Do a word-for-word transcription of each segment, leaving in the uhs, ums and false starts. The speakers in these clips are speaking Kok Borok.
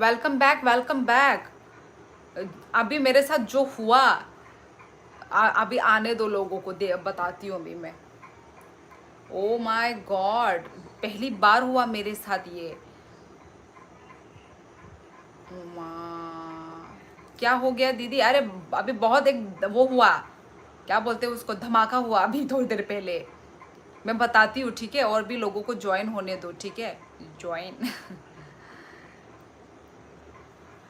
Welcome back, welcome back. अभी मेरे साथ जो हुआ, आ, अभी आने दो लोगों को, दे बताती हूँ अभी मैं। ओ माय गॉड, पहली बार हुआ मेरे साथ ये। ओ माँ, क्या हो गया दीदी? अरे, अभी बहुत एक वो हुआ, क्या बोलते हैं उसको, धमाका हुआ अभी थोड़ी देर पहले। मैं बताती हूँ, ठीक है? और भी लोगों को ज्वाइन होने दो, ठीक है? ज्वाइन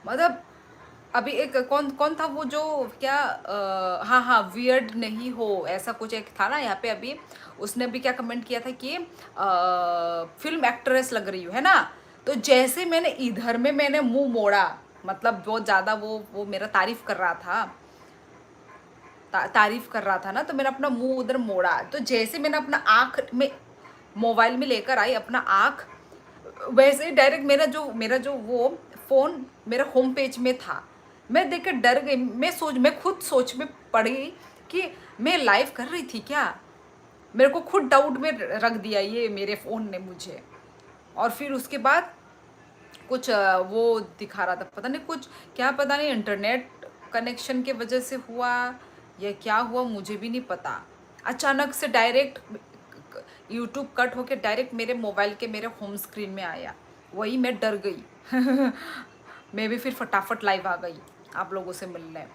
मतलब, अभी एक कौन कौन था वो जो क्या, अ, हाँ हाँ, वियर्ड नहीं हो, ऐसा कुछ एक था ना यहाँ पे। अभी उसने भी क्या कमेंट किया था कि फिल्म एक्ट्रेस लग रही हूँ, है ना? तो जैसे मैंने इधर में मैंने मुंह मोड़ा, मतलब बहुत ज़्यादा वो वो मेरा तारीफ कर रहा था, ता, तारीफ कर रहा था ना, तो मैंने अपना मुंह उधर मोड़ा। तो जैसे मैंने अपना आँख में, मोबाइल में लेकर आई अपना आँख, वैसे ही डायरेक्ट मेरा जो मेरा जो वो फ़ोन मेरा होम पेज में था। मैं देख के डर गई। मैं सोच मैं खुद सोच में पड़ी कि मैं लाइव कर रही थी क्या। मेरे को खुद डाउट में रख दिया ये मेरे फ़ोन ने मुझे। और फिर उसके बाद कुछ, अ, वो दिखा रहा था, पता नहीं कुछ क्या, पता नहीं इंटरनेट कनेक्शन की वजह से हुआ या क्या हुआ, मुझे भी नहीं पता। अचानक से डायरेक्ट यूट्यूब कट होके डायरेक्ट मेरे मोबाइल के मेरे होम स्क्रीन में आया। वही मैं डर गई। मैं भी फिर फटाफट लाइव आ गई आप लोगों से मिलने।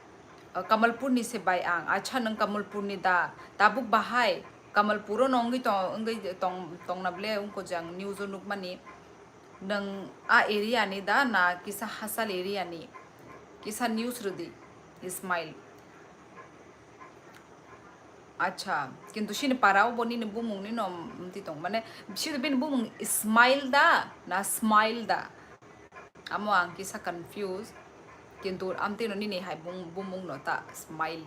अ, Kamalpur ni se bai ang। अच्छा, nang Kamalpur ni da? Tabuk bahai? Kamalpur no wngwi tong, wngwi tong, tongna ble wngko jang news o nukmani. Nang a area ni da na kisa hasal area ni? Kisa news rwdi, Ismail. Acha, kintu sini para o bo nini bumung ni no mti tong, mane sini bini bumung Ismail da na Smile da? Amo ang kisa confuse, kintu amtwi no nini hai bung-, bumung no ta Smile.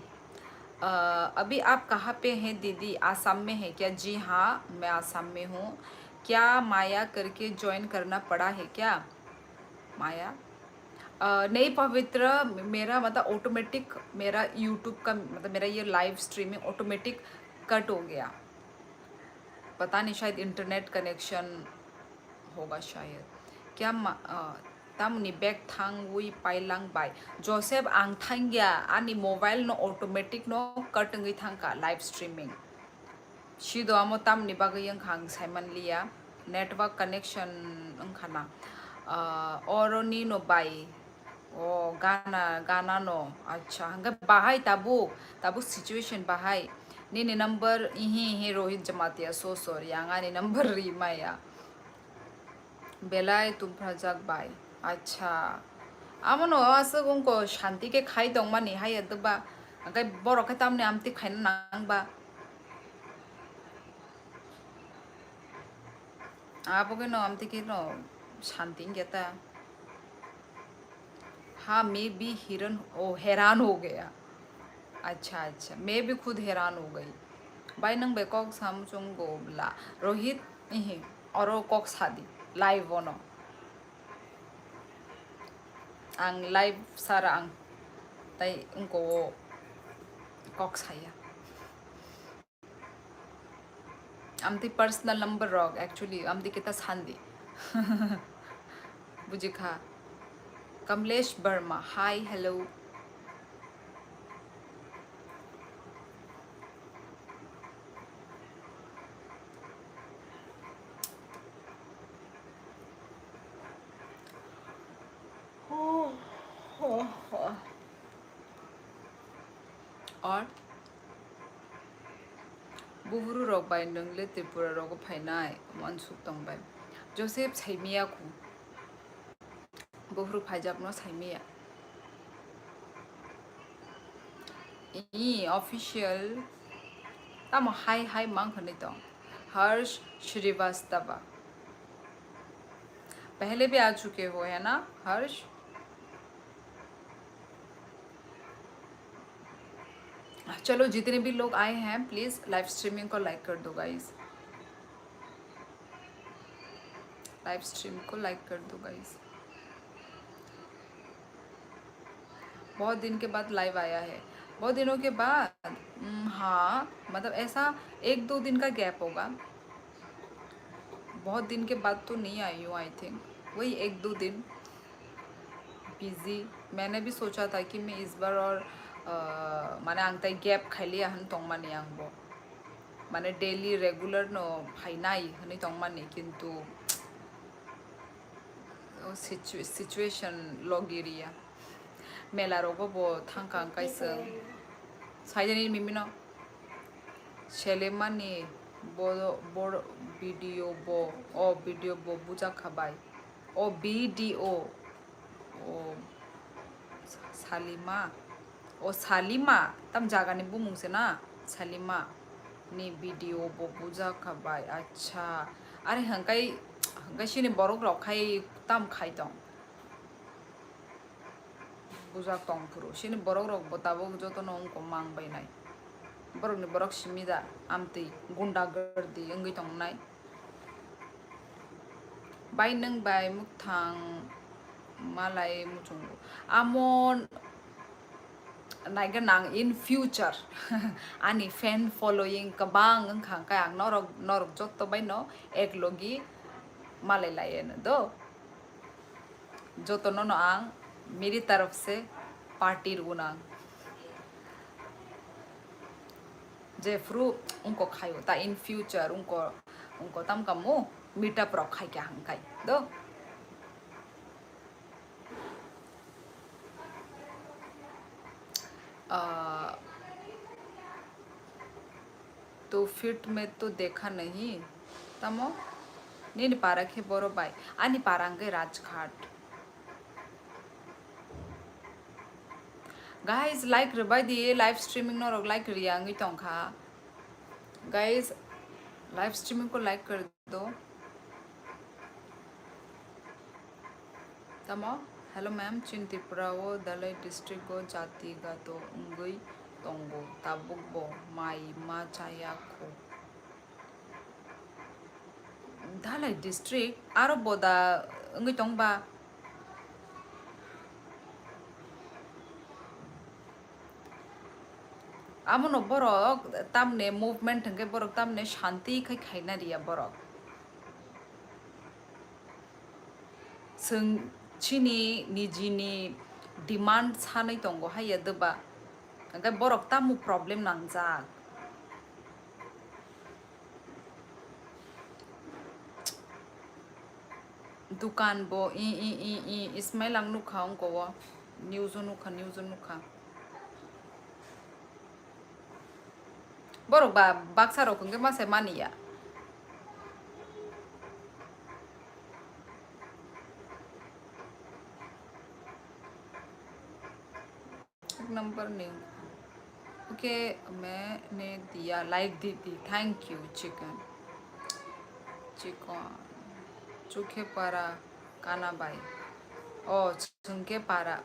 अ, अभी आप कहाँ पे हैं दीदी? आसाम में है क्या? जी हाँ, मैं आसाम में हूँ। क्या माया करके ज्वाइन करना पड़ा है क्या? माया। अ, नहीं पवित्र, मेरा मतलब ऑटोमेटिक, मेरा यूट्यूब का मतलब मेरा ये लाइव स्ट्रीमिंग ऑटोमेटिक कट हो गया। पता नहीं, शायद इंटरनेट कनेक्शन होगा शायद। क्या मा-, अ, tamni bag thangwi pailang bai? Joseph, ang thangya, ani mobile no automatic no cut wngwi thangkha live streaming. Sido amo tamni bagwi wngkha ang saimanliya. Network connection wngkha na. Ah, oroni no bai. O gana, gana no. Acha, hwnkhe bahai tabuk, tabuk situation bahai. Nini number, ihi, ihi, Rohit Jamatia, so sorry, ang ani number ri maya. Belai tumprajak bai. Acha. Amo no aswk wngko shanti khe khai tongmani hai ya doba. Hwnkhe borok khe tamni amtwi khaina nangba. Abo khe no amtwi khe no shanti wngya ta. हाँ, मैं भी हिरन, ओ, हैरान हो गया। अच्छा, अच्छा, मैं भी खुद हैरान हो गई। Bai, nwng bai kok sam chwng go bla. Rohit, ihi, oro kok sadi, live ono. Ang live sara ang, tai wngko o kok saya. Amtwi personal number rok, actually, amtwi kita sandi. Bujikha. Kamlesh Verma, hi, hello. Or buhuru rok bai nwng le Tripura rogo phainai, wansuk tong bai. Joseph saimiya khu. Buhuru phaijakno saimiya. Ii, official. Tamo hai hai mang khani tong. Harsh Shrivastava. पहले भी आ चुके हो, है ना, हर्ष? चलो, जितने भी लोग आए हैं, प्लीज लाइव स्ट्रीमिंग को लाइक कर दो, गाइस। लाइव स्ट्रीम को लाइक कर दो, गाइस। बहुत दिन के बाद लाइव आया है। बहुत दिनों के बाद? हम्म, हाँ, मतलब, ऐसा एक दो दिन का गैप होगा। बहुत दिन के बाद तो नहीं आई हूँ, आई थिंक, वही एक दो दिन। P G. मैंने भी सोचा था कि मैं इस बार और, uh, mane ang tai gap khailiya hwn tongmani ang bo. Mane daily regular no phainai hwnwi tongmani, kintu o situ-, situation logi riya. Mela rogo bo thangkha ang kaisa. Saidani mimino selemani bo, bo video bo, o video bo bujakha bai. O video, o Salima. O Salima, tam jagani bumung se na? Salima ni video bo bujakha bai. Acha. Are hangkai, hangkai sini borok rok khai tam khai tong. Bujak tong phuru. Sini borok rok bo tabuk jotono wngkha mang bai nai. Borok ni borok simi da amtwi gunda gardi wngwi tong nai. Bai nwng bai mwthang malai muchungo. Amo naiga nang in future. Ani fan following kwbang wngkha, hwnkhe ang norok, norok jotto bai no ek logi malai lai eno do. Jotono no ang meri taraf se party rwnang. Jephru wngkha khaio ta in future wngkha, wngkha tam kamu meet up rok khai kha hangkai do. Ah, तो फिट में तो देखा नहीं। Tamo? Nini para khe boro bai. Ani para hwnkhe Rajghat. Guys, like rwbai di, live streaming norok like rwya wngwi tongkha. Guys, live streaming ko like kar do. Tamo? Hello ma'am, chini Tripura o Dhalai district o jati gato wngwi tongo, tabuk bo mai ma chaya kho. Dhalai district aro boda wngwi tongba? Amono borok tamne movement hwnkhe borok tamne shanti khai khaina riya borok. Chwng chini nijini demand sanwi tongo haiya doba. Hwnkhe borok tamo problem nangjak. Dukan bo i, i, i, i, Ismail ang nukha ongko o. News o nukha, news o nukha. Borok ba baksa rok hwnkhe ma se mani ya. Ek number ni. Okay, maine diya, like di di. Thank you, chicken. Chicken. Chukhe para kana bai. Oh, chungke para.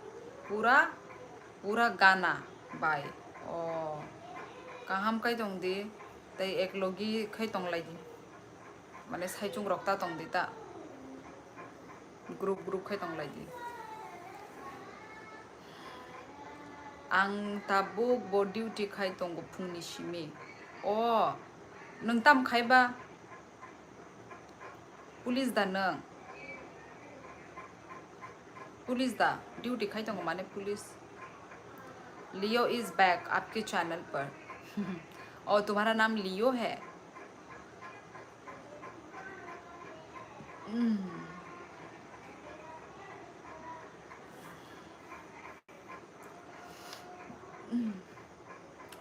Pura, pura gana bai. Oh, kaham kai tong di. Tai ek logi khai tong lai di. Mane saichung rok ta tong di ta. Group group khai tong lai di. Ang tabuk bo duty khai tongo phungni simi. O, nwng tam khai ba? Police da nwng? Police da? Duty khai tongo mane police. Leo is back आपके channel पर। ओ, तुम्हारा नाम लियो है?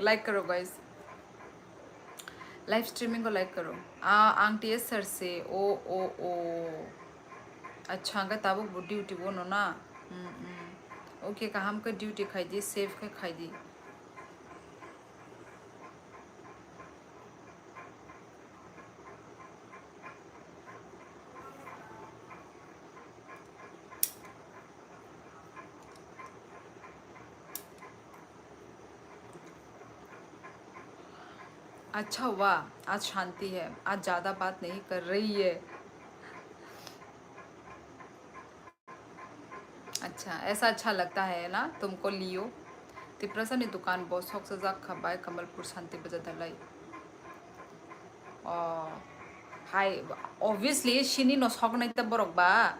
Like करो guys, live streaming को like करो। आ, आंटी है सर से। ओ, ओ, ओ। अच्छा, का ताबुक बो duty वो नो ना। हम्म, हम्म। Okay, का हम का duty खाई दी, safe का खाई दी। अच्छा हुआ आज शांति है, आज ज्यादा बात नहीं कर रही है। अच्छा, ऐसा अच्छा लगता है ना तुमको लियो? Tiprasa ni dukan bo sok sajak kha bai Kamalpur Shanti Bazar dalai. Oh, hai, obviously sini no sok nai ta borok ba.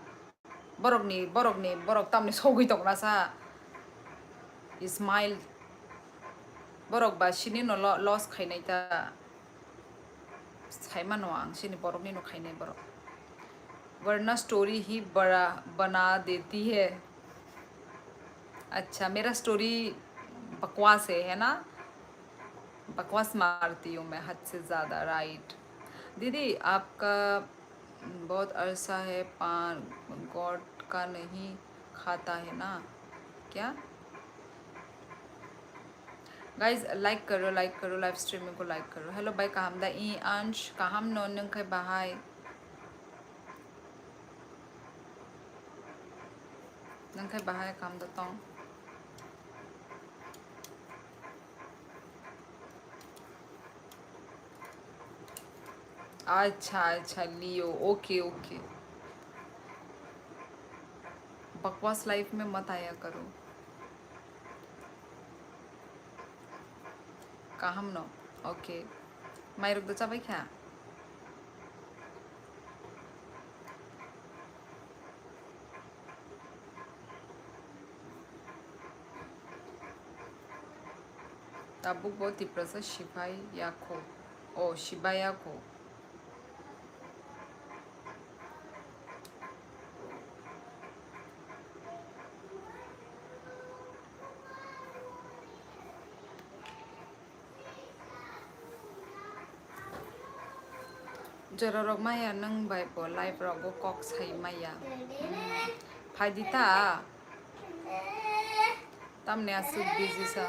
Borokni, borokni, borok tamni sogwi tongna sa. Smile. Borok ba sini no lo-, loss khainai ta. Saimano ang sini borokni no khainai borok. Warna story hi bada bana deti hai. Acha, mera story bakwas hai, hai na? Bakwas marti hu main had se zyada, right? Didi, aapka बहुत अरसा है पान गुटखा नहीं खाता है ना क्या? Guys, like करो, लाइक करो, लाइव स्ट्रीमिंग को लाइक करो। हेलो भाई, kaham da? I Ansh, kaham no, nwng khai bahai? Nwng khai bahai, kaham da tong? अच्छा, अच्छा, लियो। Okay, okay. बकवास लाइफ में मत आया करो। Kaham no? ओके। माइरक दो चाबाई खा। Tabuk bo Tiprasa siphai yakho. O, sibai yakho. Jorarok maya nwng bai bo live rogo kok sai maya. Phaidi ta. Tamni aswk busy sa.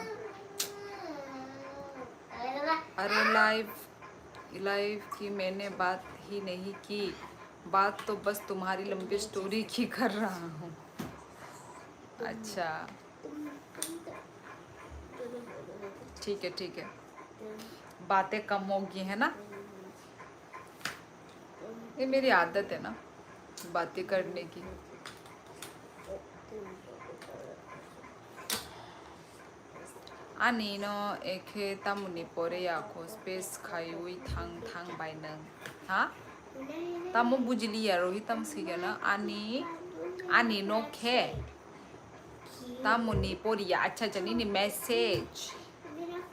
Are live, live ki maine baat hi nahi ki. Baat to bas tumhari lambi story ki kar raha hu. Acha. ठीक है, ठीक है। बातें कम होगी, है ना? ये मेरी आदत है ना, बातें करने की। Ani no ekhe tamoni pore ya kho space khaiwi thang thang bai nwng. Ha? Tamo bujiliya rohi tam sigana ani, ani no khe. Tamoni poriya, acha acha, nini message.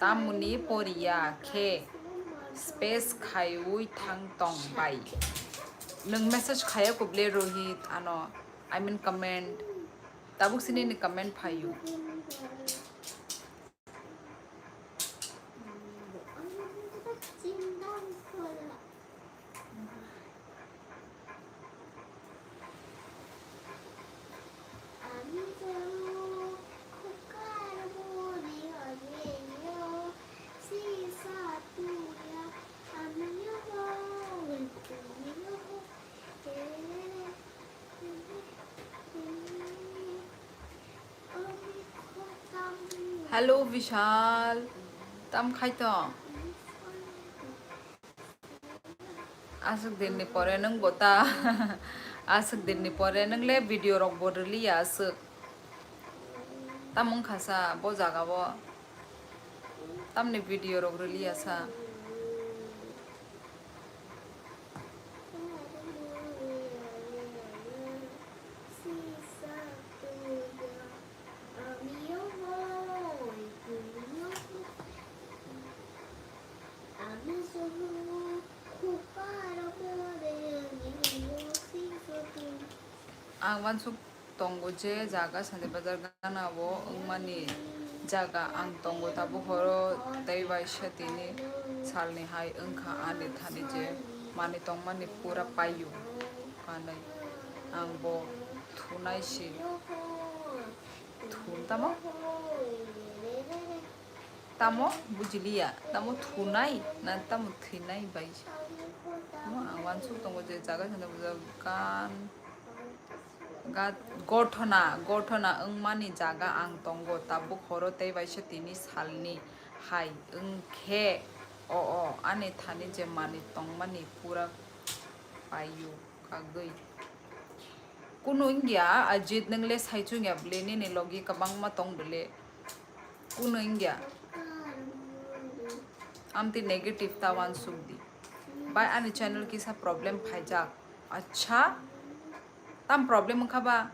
Tamoni poriya khe space khaiwi thang tong bai. Nwng message khaya kuble Rohit ano, I mean comment. Tabuk sini ni comment phayu. Hello Vishal, tam khai tong? Aswk dinni pore nwng bo ta, aswk dinni pore nwng le video rok bo rwliya aswk. Tam wngkha sa bo jaga o, tamni video rok rwliya sa. Ang wansuk tongo je jaga Sanjay Bazar gana o wngmani jaga ang tongo tabuk horo tei waisa tini salni hai wngkha ani thani je manwi tongmani pura paio kanwi ang bo thunai si thun tamo. Tamo bujiliya, tamo thunai na tamo thwinai bai. Tamo ang wansuk tongo je jaga sanda bujak gan, ga-, gothona, gothona wngmani jaga ang tongo tabuk horo tei waisa tini salni hai wngkhe o, o ani thani je manwi tongmani pura paio kagwi. Kunu wngya, Ajit, nwng le saichung ya bwle, nini logi kwbangma tong bwle. Kunu wngya. Amtwi negative ta wansuk di. Bai ani channel kisa problem phaijak. Acha? Tam problem wngkha ba?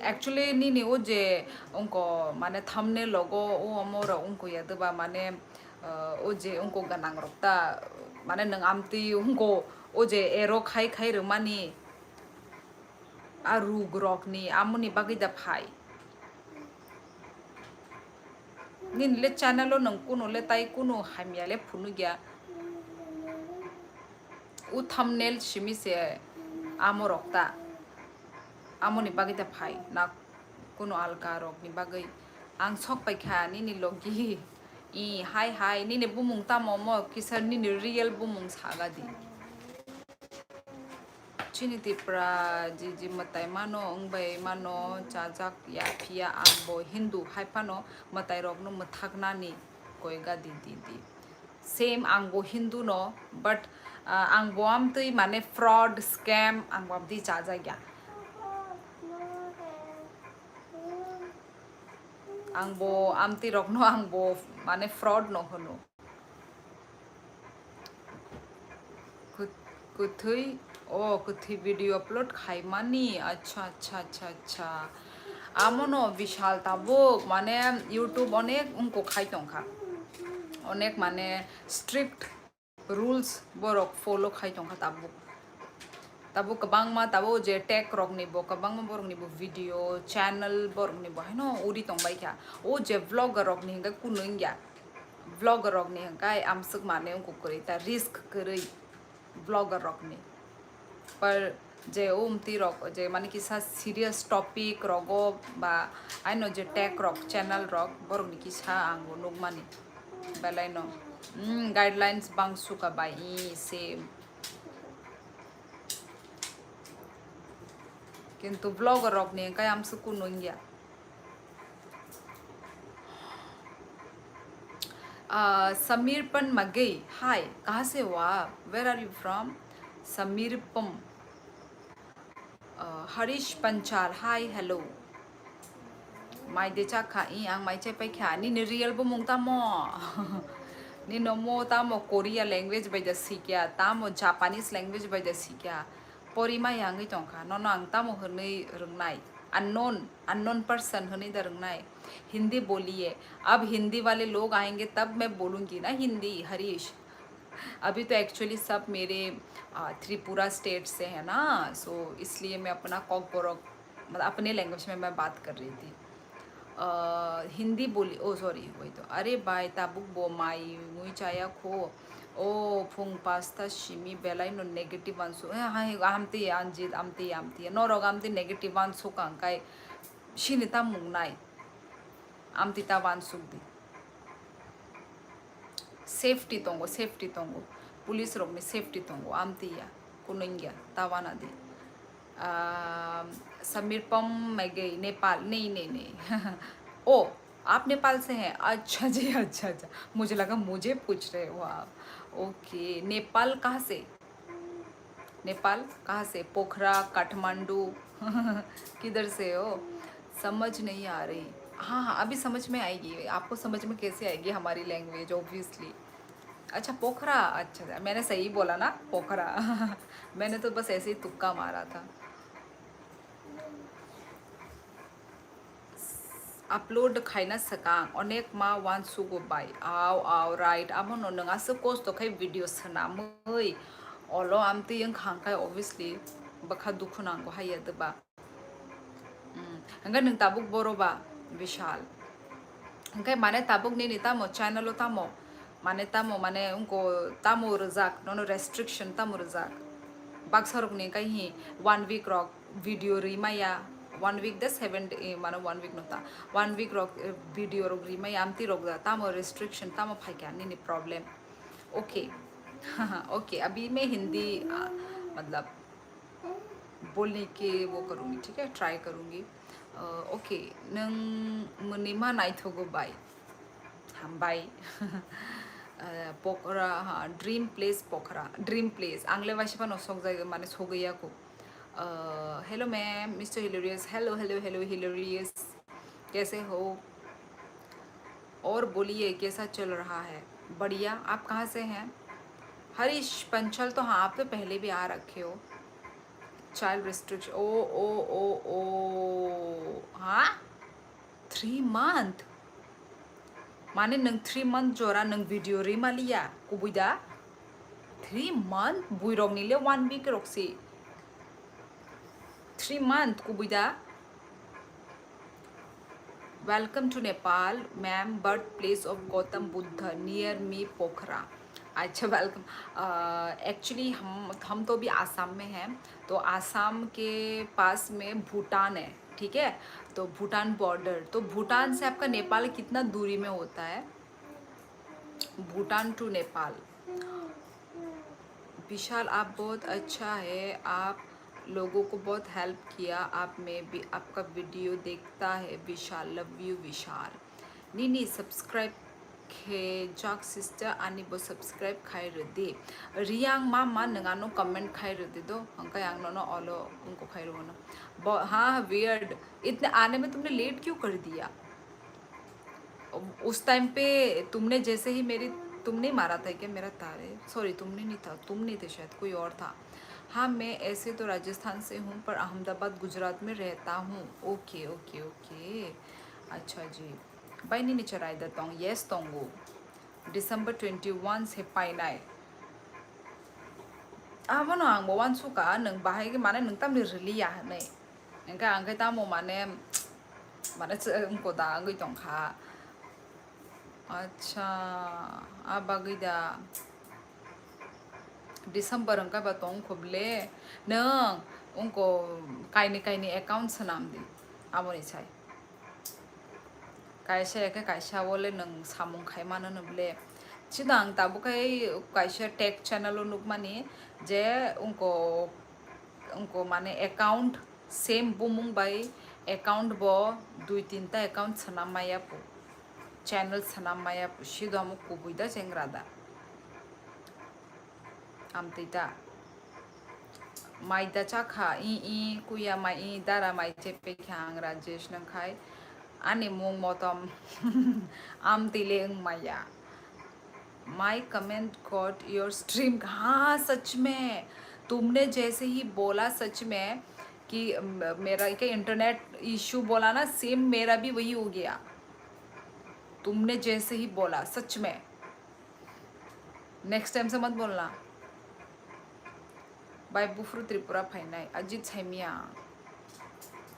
Actually, nini o je ungko mane thumbnail logo o omo rok ungko ya de ba mane, uh, o je ungko ganang rok ta mane nwng amtwi ungko o je ero khai khai rwmani a rug rok ni amoni bagwi da phai. Nini le channel o nwng kuno le tai kuno hamya le phunukya. U thumbnail simi se amo rok ta. Amoni bagwi ta phai na kuno alka rok ni bagwi. Ang sok pai kha nini logi. I hai hai nini bumung tamo mo kisa nini real bumung saga di. Chini Tipra jiji mwtai mano wngbai mano chajak ya phiya ang bo Hindu hai phano mwtai rokno mwthaknani koiga di di di. Same ang bo Hindu no, but, ah, ang bo amtwi mane fraud, scam, ang bo amtwi chajak ya. Ang bo amtwi rokno ang bo mane fraud no hwno. Kwt-, kwthwi, o kwthwi video upload khaimani, acha, acha, acha, acha. Amono Vishal tabuk, mane YouTube onek ungko khai tongkha. Onek mane strict rules borok follow khai tongkha tabuk. Tabuk kwbangma tabuk je tech rokni bo, kwbangma borokni bo video, channel borokni bo haino uri tongbai kha. O je vlogger rokni hwnkhe kunu wngya. Vlogger rokni hwnkhe amswk manwi wngkuk kwrwi ta risk kwrwi vlogger rokni. Par je o umti rok je mani kisa serious topic rogo ba aino je tech rok channel rok borokni kisa ang bo nukmani. Belai no, mm, guidelines bang suka bai i se. Kintu vlogger rokni hwnkhe amswk kunu wngya. Ah, Samirpam Magei, hi, kahan se ho aap? Where are you from? Samirpam. Ah, Harish Panchal, hi, hello. Mai de chakha, i ang mai chai paikha. Nini real bumung tamo? Nino mo tamo Korea language bai da sikya, tamo Japanese language bai da sikya. Pori maya wngwi tongkha, nono ang tamo hwnwi rwngnai? Unknown, unknown person hwnwi da rwngnai? Hindi boliye, ab Hindi wale log aayenge tab main bolungi na Hindi, Harish. अभी तो एक्चुअली सब मेरे, आ, त्रिपुरा स्टेट से है ना, सो इसलिए मैं अपना कॉकबोरक, मतलब, अपने लैंग्वेज में मैं बात कर रही थी। अ, हिंदी बोली, ओ सॉरी, वही तो। अरे भाई, tabuk bo mai mui chaya kho. O phung pasta simi belai no negative ansu. Eh, hai, amti anjit, amti, amti. Norok amti negative ansu kang kai sini ta mung nai. Amti ta wansuk di. Safety tongo, safety tongo. Police rokni safety tongo. Amti ya, kunungya, ta wana di. Ah, Samirpam Magei, Nepal. नहीं, नहीं, नहीं. ओ, आप नेपाल से हैं? अच्छा जी, अच्छा, अच्छा. मुझे लगा मुझे पूछ रहे हो आप. ओके, नेपाल कहाँ से? नेपाल कहाँ से? पोखरा, काठमांडू, किधर से हो? समझ नहीं आ रही. हाँ, हाँ, अभी समझ में आएगी. आपको समझ में कैसे आएगी हमारी लैंग्वेज, ऑब्वियसली. अच्छा, पोखरा. अच्छा, मैंने सही बोला ना, पोखरा. मैंने तो बस ऐसे ही तुक्का मारा था. Upload khaina swkang onek ma wansugo bai. Au, au, right. Abono nwng aswk kosto khai video swnamwi. Olo amtwi wngkha hwnkhe obviously bwkha dukhu nango haiya dwba. Mm. Hwnkhe nwng tabuk boro ba Bishal. Hwnkhe mane tabuk nini tamo channel o tamo? Mane tamo, mane wngko tamo rwjak, nono restriction tamo rwjak? Baksa rokni hwnkhe hi one week rok video rwi maya, one week de seven day, eh, mane one week no ta, one week rok, eh, video rok rwi maya, amtwi rok da, tamo restriction, tamo phaikha nini problem? Okay. Okay, अभी मैं हिंदी, आ, मतलब, बोलने के वो करूँगी, ठीक है, try करूँगी. Uh, okay, nung mwnima naithogo bai. Hambai. Uh, Pokhara, ha, dream place Pokhara. Dream place. Ang le waisa phano sok jai mane sogwi ya ko. Uh, hello ma'am, Mister Hilarious. Hello, hello, hello, Hilarious. कैसे हो? और बोलिए, कैसा चल रहा है? बढ़िया. आप कहाँ से हैं? हरीश पंचल तो हाँ, आप तो पहले भी आ रखे हो. child restriction. Oh, oh, oh, oh. Ha? Three month? Mane nwng three month jora nwng video rima liya, kubui da? Three month? Buirok ni le one week rok si. Three month kubui da? Welcome to Nepal, ma'am, birthplace of Gautam Buddha, near me, Pokhara. अच्छा, welcome। Actually हम हम तो अभी आसाम में हैं। तो आसाम के पास में भूटान है, ठीक है? तो भूटान बॉर्डर, तो भूटान से आपका नेपाल कितना दूरी में होता है? भूटान टू नेपाल। विशाल, आप बहुत अच्छा है, आप लोगों को बहुत हेल्प किया। आप में भी, आपका वीडियो देखता है विशाल। Love you Vishal. Nini subscribe khe jak sister, ani bo subscribe khai rwdi. Riang mama, nwng ano comment khai rwdi do, hwnkhe ang nono olo wngko khai rwno. Bo ha, weird, itne aane mein tumne late kyun kar diya? उस टाइम पे तुमने जैसे ही मेरी, तुम नहीं मारा था क्या मेरा तारे? सॉरी, तुमने नहीं था, तुम नहीं थे शायद, कोई और था। हाँ, मैं ऐसे तो राजस्थान से हूँ, पर अहमदाबाद गुजरात में रहता हूँ। Okay, okay, okay. अच्छा जी। Bai nini chwrai da tong? Yes, tongo. December twenty one se painai. Abono ang bo uansukha, nwng bahai khe mane nwng tamni rwliya hinwi. Hwnkhe ang khe tamo mane, mane chwngko da wngwi tongkha. Acha, a bagwi da. December wngkha ba tongkho ble. Nwng wngko kaini kaini account swnam di. Aboni sai. Kaisa ya khe kaisa o le nwng samung khai mano no ble. Chini ang tabuk khai kaisa tech channel o nukmani je wngko, wngko mane account same bumung bai account bo dui tinta account swnam maya pu, channel swnam maya pu, sido amo kubui da chengra da. Amtwi ta. Mai da chakha, i, i, kuya mai, i, dara mai chepe kha ang Rajesh nang khai. Ani mung motom amtwi le wng maya. My comment got your stream. हाँ, सच में। तुमने जैसे ही बोला सच में कि म-, मेरा क्या इंटरनेट इशू बोला ना, सेम मेरा भी वही हो गया। तुमने जैसे ही बोला, सच में। नेक्स्ट टाइम से मत बोलना। Bai buphuru Tripura phainai, Ajit saimia,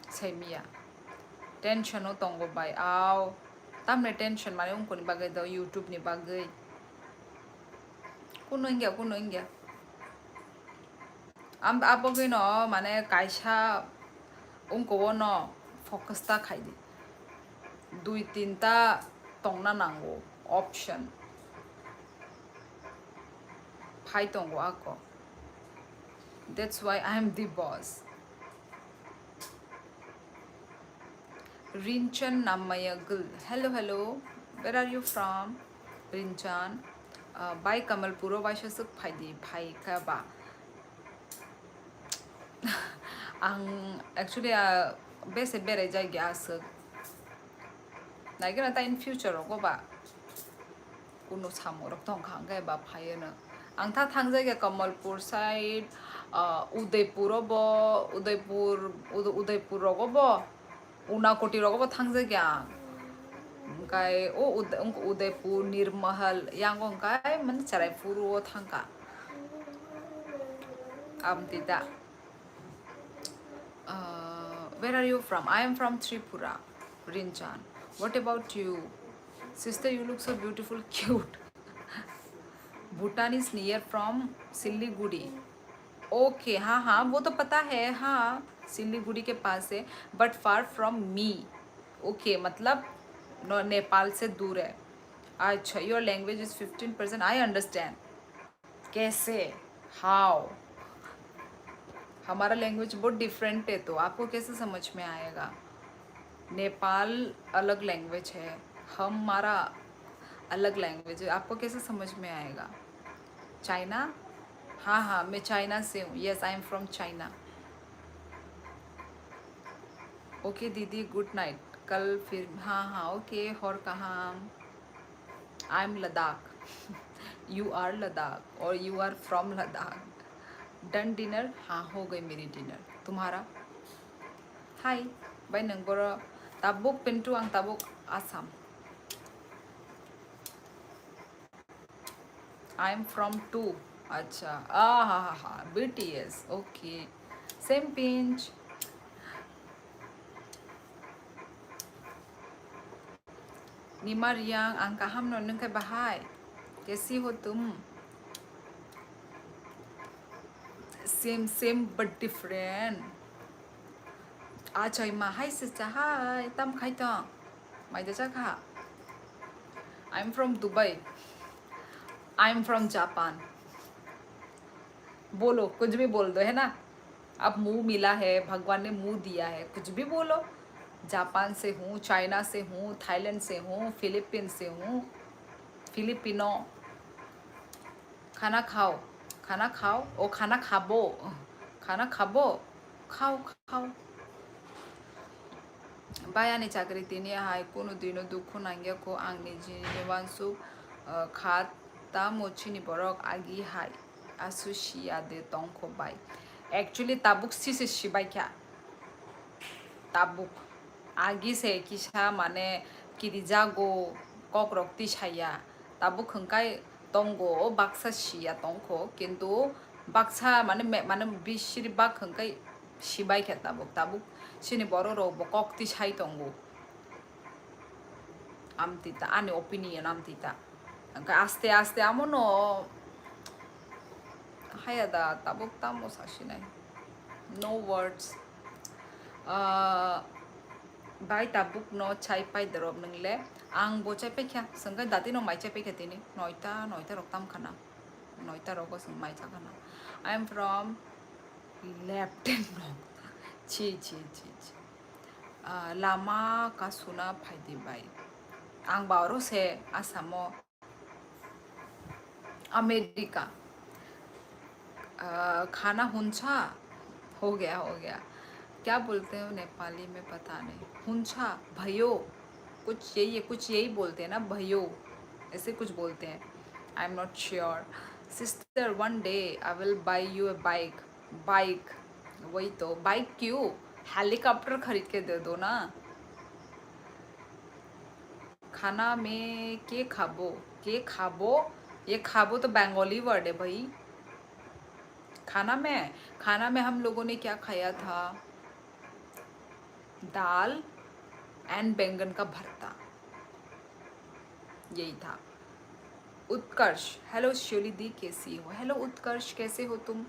saimia. Tension o tongo bai, au. Tamni tension mane wngkoni bagwi do, YouTube ni bagwi. Kuno wngya, kuno wngya. Am, abogwi no mane kaisa wngko o no focus ta khaidi. Dui tinta tongna nango option. Phai tongo ako. That's why I am the boss. Rinchan Namaya Gul. Hello, hello. Where are you from? Rinchan. Uh, bai Kamalpuro bai sasuk phaidi, phai ka ba. Ang actually, uh, bese berai jai gya asuk. Naikhe na ta in future rogo ba. Kuno samung rok tong kha, hwnkhe ba phaiyo no. Ang tha thangjakya Kamalpur side, ah, Udaipur o bo, Udaipur, Ud-, Udaipur rogo bo, Unakoti rogo bo thangjakya ang. Hwnkhe o Ud-, wngkha Udaipur, Nirmahal, yang o hwnkhe mane Cheraipur o thangkha. Amtwi da. Uh, where are you from? I am from Tripura, Rinchan. What about you? Sister, you look so beautiful, cute. Bhutan is near from Siliguri. Okay, हाँ हाँ, वो तो पता है, हाँ, सिलीगुड़ी के पास है, but far from me. Okay, मतलब न-, नेपाल से दूर है। अच्छा, your language is fifteen percent, I understand. कैसे? How? हमारा लैंग्वेज बहुत डिफरेंट है, तो आपको कैसे समझ में आएगा? नेपाल अलग लैंग्वेज है, हमारा अलग लैंग्वेज है, आपको कैसे समझ में आएगा? चाइना? हाँ हाँ, मैं चाइना से हूँ। Yes, I am from China. Okay दीदी, गुड नाइट। कल फिर, हाँ हाँ, ओके। और कहाँ? I am Ladakh. You are Ladakh or you are from Ladakh. Done dinner? हाँ, हो गई मेरी डिनर। तुम्हारा? Hi, bai nang boro tabuk Pintu, ang tabuk Assam. I am from two. Acha, ah ha ha ha, B T S, okay. Same pinch. Nimar yang ang kaham no, nung khe bahai? Kaisi ho tum? Same, same but different. Achai ma hai se cha hai, tam khai tong. Mai da cha kha. I'm from Dubai. I'm from Japan. बोलो, कुछ भी बोल दो, है ना? अब मुंह मिला है, भगवान ने मुंह दिया है, कुछ भी बोलो। जापान से हूँ, चाइना से हूँ, थाईलैंड से हूँ, फिलीपीन से हूँ, फिलिपिनो। खाना खाओ, खाना खाओ, ओ खाना खाबो, खाना खाबो, खाओ, खाओ। Bai ani chakri tini hai kunu dino dukhu nangya kho, ang nijini wansuk, uh, kha tamo chini borok agi hai asu siya de tongkho bai. Actually tabuk sise sibai kha. Tabuk agi se kisa mane kirijago kokrok tisaya. Tabuk hwnkhe tongo, o baksa siya tongkho, kintu baksa mane me-, mane bisiri bak hwnkhe sibai khe tabuk, tabuk chini borok rok bo kok tisai tongo. Amtwi ta, ani opinion amtwi ta. Hwnkhe aste aste amono haya da tabuk tamo sasinai. No words. Ah, bai tabuk no chai pai dorop nwngle. Ang bo chai pai kha, swngkhe dati no mai chai pai kha tini. Noita, noita rok tam khana. Noita rogo swng mai cha khana. I am from left and wrong. Chi, chi, chi, chi. Ah, lama kasuna phaidi bai. Ang ba oro se Assamo. America. अ, खाना हुन्छ? हो गया, हो गया। क्या बोलते हो नेपाली में? पता नहीं। हुन्छ, भयो, कुछ यही है, कुछ यही बोलते हैं ना, भयो, ऐसे कुछ बोलते हैं। I am not sure। Sister, one day I will buy you a bike। Bike, वही तो, बाइक क्यों? हेलीकॉप्टर खरीद के दे दो ना। खाना में के खाबो? के खाबो? ये खाबो तो बंगाली वर्ड है भाई। खाना में, खाना में हम लोगों ने क्या खाया था? दाल एंड बैंगन का भरता, यही था। उत्कर्ष, हेलो शियोली दी, कैसी हो? हेलो उत्कर्ष, कैसे हो तुम?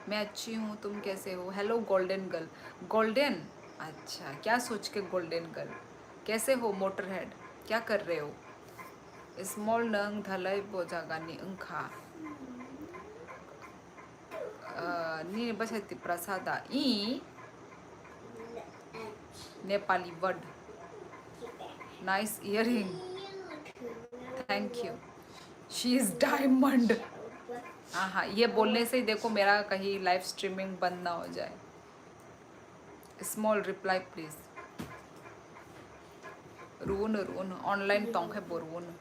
मैं अच्छी हूँ, तुम कैसे हो? Hello golden girl. गोल्डन? अच्छा, क्या सोच के गोल्डन गर्ल? कैसे हो मोटरहेड? क्या कर रहे हो? Small nung dhalai bo jagani wngkha. Uh, nini bwsai Tiprasa da? I Nepali word. Nice earring. Thank you. She is diamond. हाँ हाँ, ये बोलने से ही देखो मेरा कहीं लाइव स्ट्रीमिंग बंद ना हो जाए। Small reply please. Runo, runo. Online tongkhe bo runo.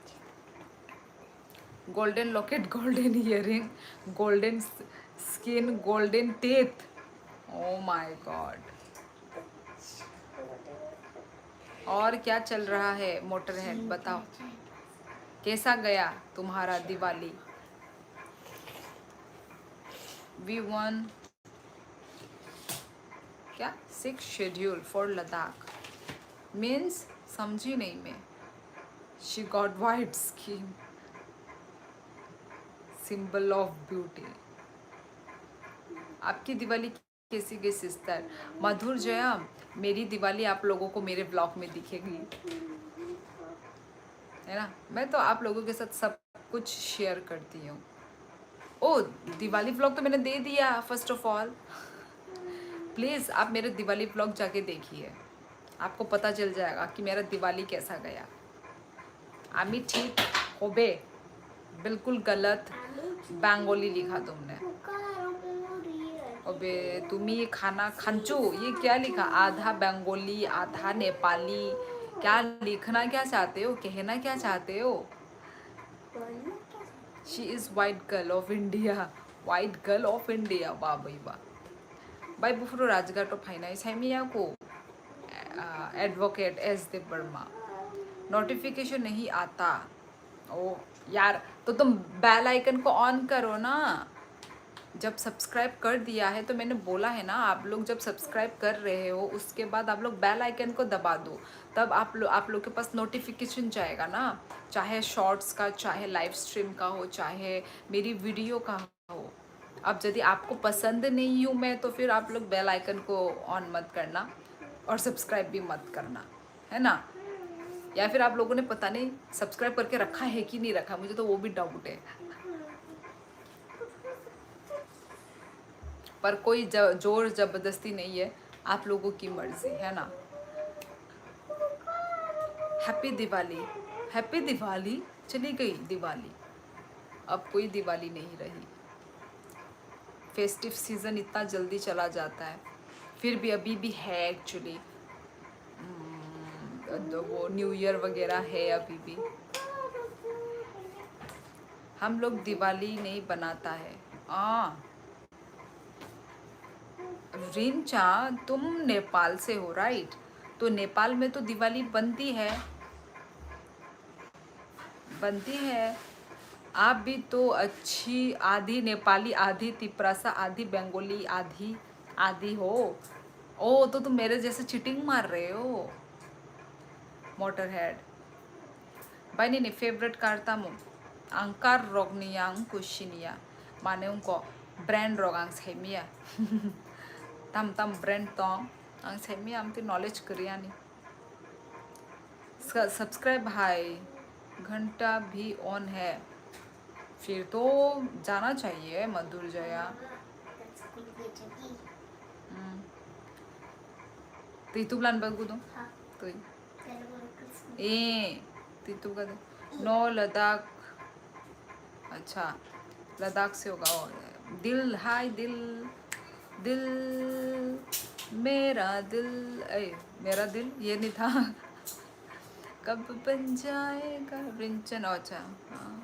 Golden locket, golden earring, golden s-, skin, golden teeth. Oh my God. और क्या चल रहा है मोटरहेड, बताओ, कैसा गया तुम्हारा दिवाली? We won क्या? Sixth schedule for Ladakh means समझी नहीं मैं। She got white skin, symbol of beauty। आपकी दिवाली कैसी गई सिस्टर? मधुर जयम, मेरी दिवाली आप लोगों को मेरे ब्लॉग में दिखेगी, है ना? मैं तो आप लोगों के साथ सब कुछ शेयर करती हूँ। ओ, दिवाली व्लॉग तो मैंने दे दिया। First of all, प्लीज़ आप मेरे दिवाली व्लॉग जाके देखिए, आपको पता चल जाएगा कि मेरा दिवाली कैसा गया। আমি ঠিক হবে। बिल्कुल गलत बंगाली लिखा तुमने। अबे, তুমি খানা খাচ্ছো? ये क्या लिखा? आधा बंगाली, आधा नेपाली। क्या लिखना क्या चाहते हो? कहना क्या चाहते हो? She is white girl of India। White girl of India, ba bai ba. Bai buphuru Rajghat o phainai saimiya ko, ah, advocate S Debbarma. Notification nahi aata. Oh यार, तो तुम bell icon को on करो ना। जब सब्सक्राइब कर दिया है तो मैंने बोला है ना, आप लोग जब सब्सक्राइब कर रहे हो उसके बाद आप लोग बेल आइकन को दबा दो, तब आप लोग, आप लोग के पास नोटिफिकेशन जाएगा ना, चाहे शॉर्ट्स का, चाहे लाइव स्ट्रीम का हो, चाहे मेरी वीडियो का हो। अब यदि आपको पसंद नहीं हूँ मैं तो फिर आप लोग बेल आइकन को ऑन मत करना और सब्सक्राइब भी मत करना, है ना? या फिर आप लोगों ने पता नहीं सब्सक्राइब करके रखा है कि नहीं रखा, मुझे तो वो भी डाउट है। पर कोई ज-, जोर जबरदस्ती नहीं है, आप लोगों की मर्जी है ना। हैप्पी दिवाली। हैप्पी दिवाली। चली गई दिवाली, अब कोई दिवाली नहीं रही। फेस्टिव सीजन इतना जल्दी चला जाता है, फिर भी अभी भी है एक्चुअली। वो न्यू ईयर वगैरह है अभी भी। हम लोग दिवाली नहीं बनाता है। हाँ, रिंचा, तुम नेपाल से हो, राइट? तो नेपाल में तो दिवाली बनती है, बनती है। आप भी तो अच्छी आधी नेपाली, आधी तिपरासा, आधी बंगाली, आधी, आधी हो। ओ, तो तुम मेरे जैसे चीटिंग मार रहे हो, मोटरहेड। Bai nini favorite car tamo? Ang car rokni ang kusinia. Mane ungko brand rok ang saimia. Tam tam brand tong ang saimia, amtwi knowledge kwrwi ani. Subscribe hai ghanta bhi on hai. फिर तो जाना चाहिए मधुर Jaya. Hmm. Twi tublan ba gudo. Twi. Eh, twi tubga de. No, Ladakh. अच्छा, लद्दाख से होगा। दिल, हाय दिल, दिल, मेरा दिल, ए, मेरा दिल, ये नहीं था। कब बन जाएगा रिंचन, अच्छा, हाँ।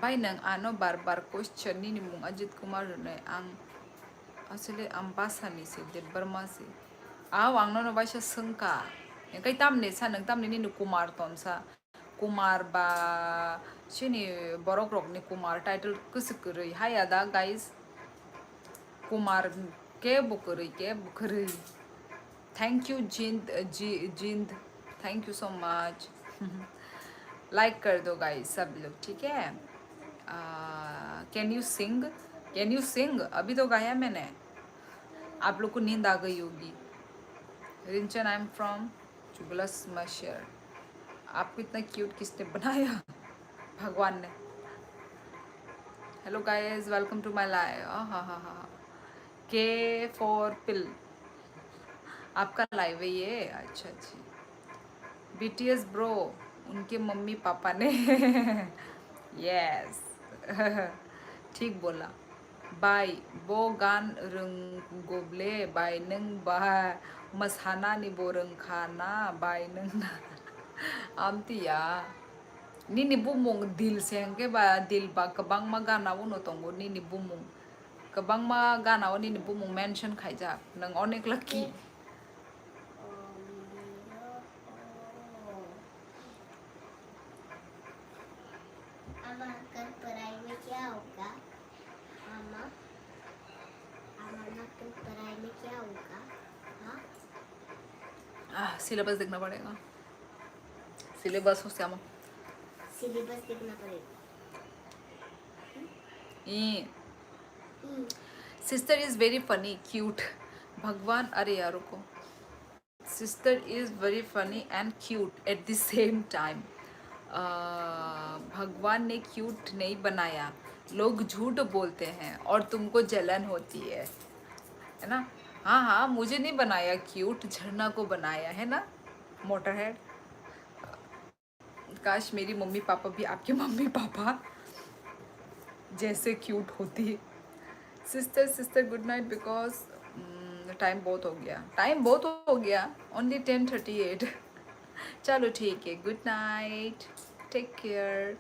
Bai nwng ano bar bar question, nini mung Ajit Kumar hwnwi, ang aswle Ambasani se, Debbarma se. Aw, ang nono baisa swngkha. Engkai tamni sa nwng, tamni nini Kumar tonsa. Kumar ba chini borok rokni Kumar title kwswk kwrwi. Hai ada guys. Kumar ke bo kwrwi, ke bo kwrwi. Thank you, Jind, uh, Ji-, Jind. Thank you so much. Like कर दो guys सब लोग, ठीक है? Uh, can you sing? Can you sing? अभी तो गाया मैंने। आप लोग को नींद आ गई होगी। रिंचन, I am from चुगला स्मैशर। आपको इतना क्यूट किसने बनाया? भगवान ने। Hello guys, welcome to my live। आहा हा हा। K for pill। आपका लाइव है ये? अच्छा जी। बीटीएस ब्रो, उनके मम्मी पापा ने। यस। ठीक बोला। Bai, bo gan rwnggo ble, bai nwng ba mwsanani bo rwngkha na, bai nwng na. Amtiya. Nini bumung Dil se hwnkhe ba, Dil ba kwbangma gana uno tongo nini bumung. Kwbangma gana o nini bumung mention khaijak. Nwng onek lucky. आमा कल पढ़ाई में क्या होगा? आमा, आमा ना कल पढ़ाई में क्या होगा? हाँ? आह, syllabus देखना पड़ेगा। Syllabus हो श्यामा। Syllabus देखना पड़ेगा। ई। हम्म। Sister is very funny, cute। भगवान, अरे यार, रुको। Sister is very funny and cute at the same time। अ, भगवान ने क्यूट नहीं बनाया, लोग झूठ बोलते हैं और तुमको जलन होती है, है ना? हाँ, हाँ, मुझे नहीं बनाया क्यूट, झरना को बनाया है ना, मोटरहेड। काश मेरी मम्मी पापा भी आपके मम्मी पापा जैसे क्यूट होती। Sister, sister, good night, because time बहुत हो गया, टाइम बहुत हो गया, ओनली टेन थर्टी एट। चलो ठीक है, good night, Take care.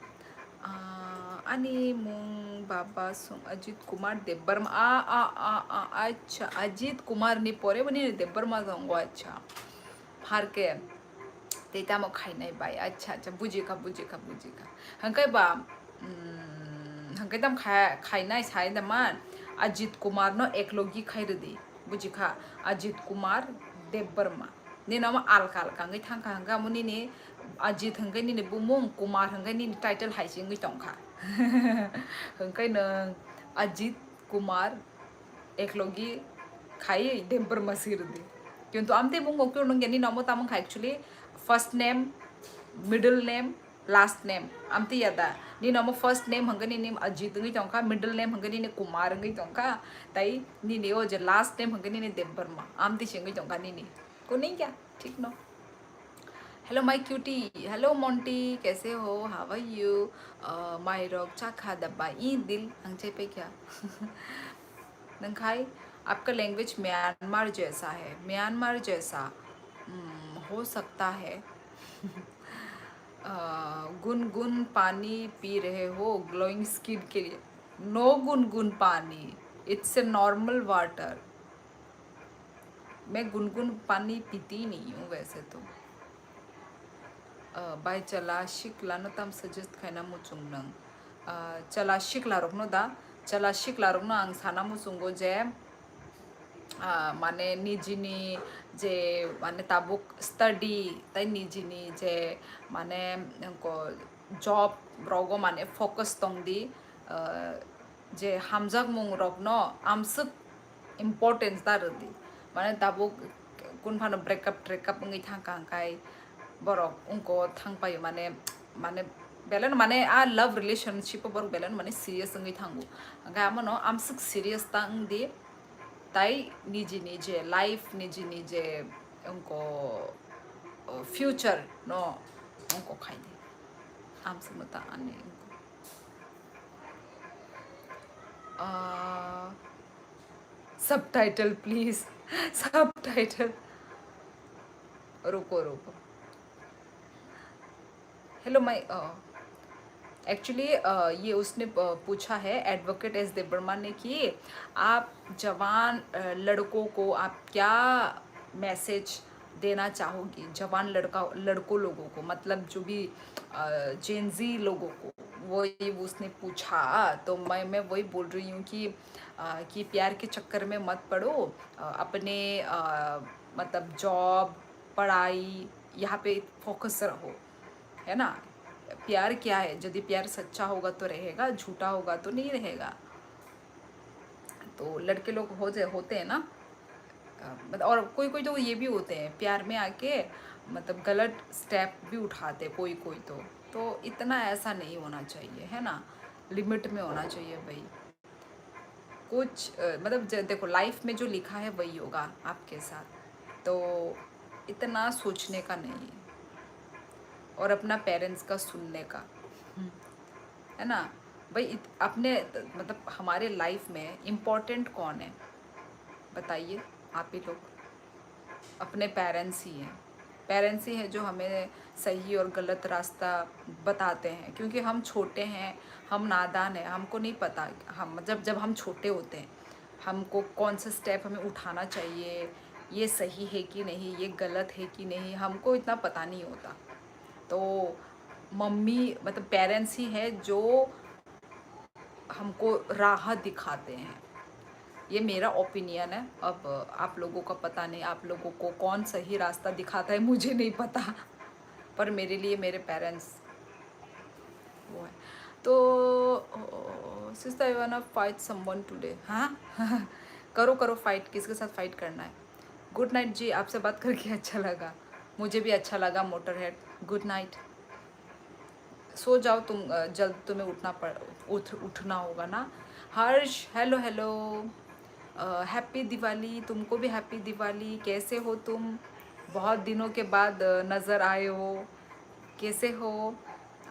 Ah, ani mung baba sung Ajit Kumar Debbarma. Ah, ah, ah, ah, acha, Ajit Kumar ni pore boni Debbarma tongo, acha. Pharke. Tei tamo khainai bai. Acha, acha, bujikha, bujikha, bujikha. Hangkai ba, mm, hangkai tam kha-, khainai sai da man. Ajit Kumar no eklogi khai rwdi. Bujikha, Ajit Kumar Debbarma. Nini omo alka alka wngwi thangkha, hwnkhe amo nini Ajit hwnkhe nini bumung, Kumar hwnkhe nini title hai se wngwi tongkha. Hwnkhe nwng Ajit Kumar eklogi khaiwi Debbarma swi rwdi. Kintu amtwi bumung khe nini omo tamo wngkha actually first name, middle name, last name. Amtwi ya da? Nini omo first name hwnkhe nini Ajit wngwi tongkha, middle name hwnkhe nini Kumar wngwi tongkha, tai nini o je last name hwnkhe nini Debbarma. Amtwi se wngwi tongkha nini. Kuning kya? Thik no. Hello my cutie. Hello Monty, kaise ho? How are you? Uh, mai rok chakha da ba i dil ang chai pai kya. Nangkhai, आपका language Myanmar जैसा है. Myanmar जैसा, hmm, हो सकता है. Uh, गुनगुन पानी पी रहे हो glowing skin के लिए. No गुनगुन पानी, it's a normal water. मैं गुनगुन पानी पीती नहीं हूँ वैसे तो. Uh, bai chala sikla no tam suggest khaina muchung nang. Uh, chala sikla rok no da, chala sikla rok no ang sana muchungo je, ah, mane nijini je mane tabuk study tai nijini je mane ko job rogo mane focus tong di, ah, je hamjakmung rokno amswk importance da rwdi. Mane tabuk kun phano breakup treakup wngwi thangkha hwnkhe borok wngko thangpaio mane, mane belai no mane a love relationship o borok belai no mane serious wngwi thango. Hwnkhe amono amswk serious ta wngdi, tai niji niji life niji niji wngko, o, future no wngko khaidi. Amswkno ta ani wngko. Ah, subtitle, please. Subtitle. रुको, रुको. Hello, my, uh, actually, uh, ये उसने, uh, पूछा है, advocate S Debbarma ने, कि आप जवान, uh, लड़कों को आप क्या मैसेज देना चाहोगी, जवान लड़का, लड़कों लोगों को, मतलब, जो भी, uh, जेन ज़ी लोगों को, वही उसने पूछा। तो मैं, मैं वही बोल रही हूँ कि, uh, कि प्यार के चक्कर में मत पड़ो, uh, अपने, uh, मतलब, जॉब, पढ़ाई, यहाँ पे फोकस रहो, है ना? प्यार क्या है? यदि प्यार सच्चा होगा तो रहेगा, झूठा होगा तो नहीं रहेगा। तो लड़के लोग हो जाए, होते हैं ना, अ, मतलब, और कोई कोई तो ये भी होते हैं, प्यार में आके, मतलब, गलत स्टेप भी उठाते कोई कोई तो। तो इतना ऐसा नहीं होना चाहिए, है ना? लिमिट में होना चाहिए भाई। कुछ, अ, मतलब, ज-, देखो, लाइफ में जो लिखा है वही होगा आपके साथ, तो इतना सोचने का नहीं है। और अपना पेरेंट्स का सुनने का, हम्म, है ना भाई? इत-, अपने, मतलब, हमारे लाइफ में इम्पोर्टेंट कौन है, बताइए आप ही लोग। अपने पेरेंट्स ही हैं। पेरेंट्स ही हैं जो हमें सही और गलत रास्ता बताते हैं, क्योंकि हम छोटे हैं, हम नादान हैं, हमको नहीं पता। हम, जब, जब हम छोटे होते हैं, हमको कौन सा स्टेप हमें उठाना चाहिए, ये सही है कि नहीं, ये गलत है कि नहीं, हमको इतना पता नहीं होता। तो मम्मी, मतलब, पेरेंट्स ही है जो हमको राह दिखाते हैं। ये मेरा ओपिनियन है। अब आप लोगों का पता नहीं, आप लोगों को कौन सही रास्ता दिखाता है, मुझे नहीं पता, पर मेरे लिए मेरे पेरेंट्स वो है। तो, sister, you wanna fight someone today? हाँ। करो, करो फाइट, किसके साथ फाइट करना है? गुड नाइट जी, आपसे बात करके अच्छा लगा। मुझे भी अच्छा लगा, मोटरहेड। Good night. सो जाओ तुम, अ, जल्द तुम्हें उठना पड़, उठ, उठना होगा ना। हर्ष, हेलो, हेलो। अ, हैप्पी दिवाली, तुमको भी हैप्पी दिवाली। कैसे हो तुम? बहुत दिनों के बाद, अ, नज़र आए हो। कैसे हो?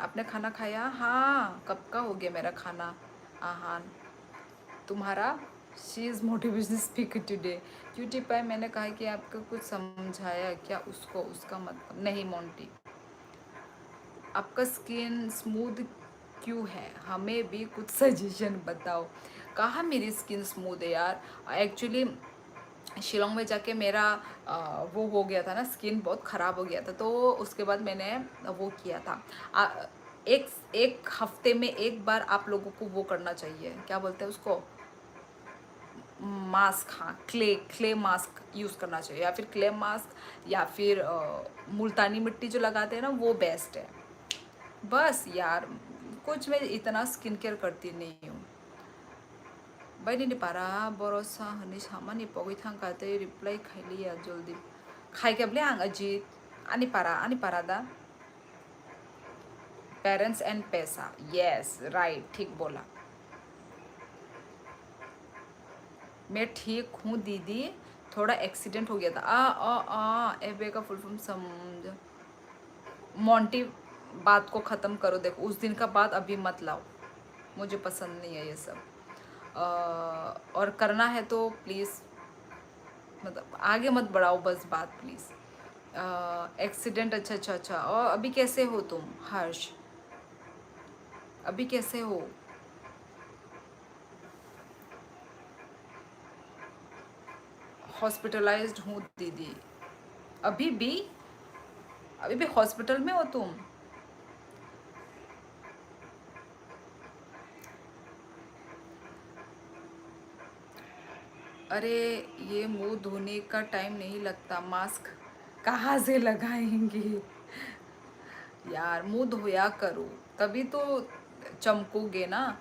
आपने खाना खाया? हाँ, कब का हो गया मेरा खाना, आहान। तुम्हारा? She is motivational speaker today। Cutie pie, मैंने कहा कि आपको कुछ समझाया क्या उसको, उसका मतलब नहीं, मोंटी। आपका स्किन स्मूथ क्यों है, हमें भी कुछ सजेशन बताओ। कहाँ मेरी स्किन स्मूथ है यार? एक्चुअली शिलोंग में जाके मेरा अ, वो हो गया था ना, स्किन बहुत ख़राब हो गया था, तो उसके बाद मैंने वो किया था। आ, एक एक हफ्ते में एक बार आप लोगों को वो करना चाहिए, क्या बोलते हैं उसको, मास्क। हाँ, क्ले क्ले मास्क यूज़ करना चाहिए, या फिर क्ले मास्क, या फिर अ, मुल्तानी मिट्टी जो लगाते हैं ना, वो बेस्ट है। बस यार, कुछ मैं इतना स्किन केयर करती नहीं हूँ। Baini ni para boro sa hwnwi samani pogwi thangkha tei reply khailiya joldi. Khaikhe bwle ang Ajit, ani para, ani para da. Parents and paisa, yes, right, thik bola. मैं ठीक हूँ दीदी, थोड़ा एक्सीडेंट हो गया था। आ आ आ, एबे का फुल फॉर्म समझ। मोंटी, बात को ख़त्म करो। देखो, उस दिन का बात अभी मत लाओ, मुझे पसंद नहीं है ये सब। अ, और करना है तो प्लीज़, मतलब, आगे मत बढ़ाओ बस बात, प्लीज़। एक्सीडेंट, अच्छा अच्छा अच्छा। और अभी कैसे हो तुम हर्ष? अभी कैसे हो? हॉस्पिटलाइज्ड हूँ दीदी। अभी भी? अभी भी हॉस्पिटल में हो तुम? अरे, ये मुंह धोने का टाइम नहीं लगता, मास्क कहाँ से लगाएंगे? यार, मुंह धोया करो, तभी तो चमकोगे ना।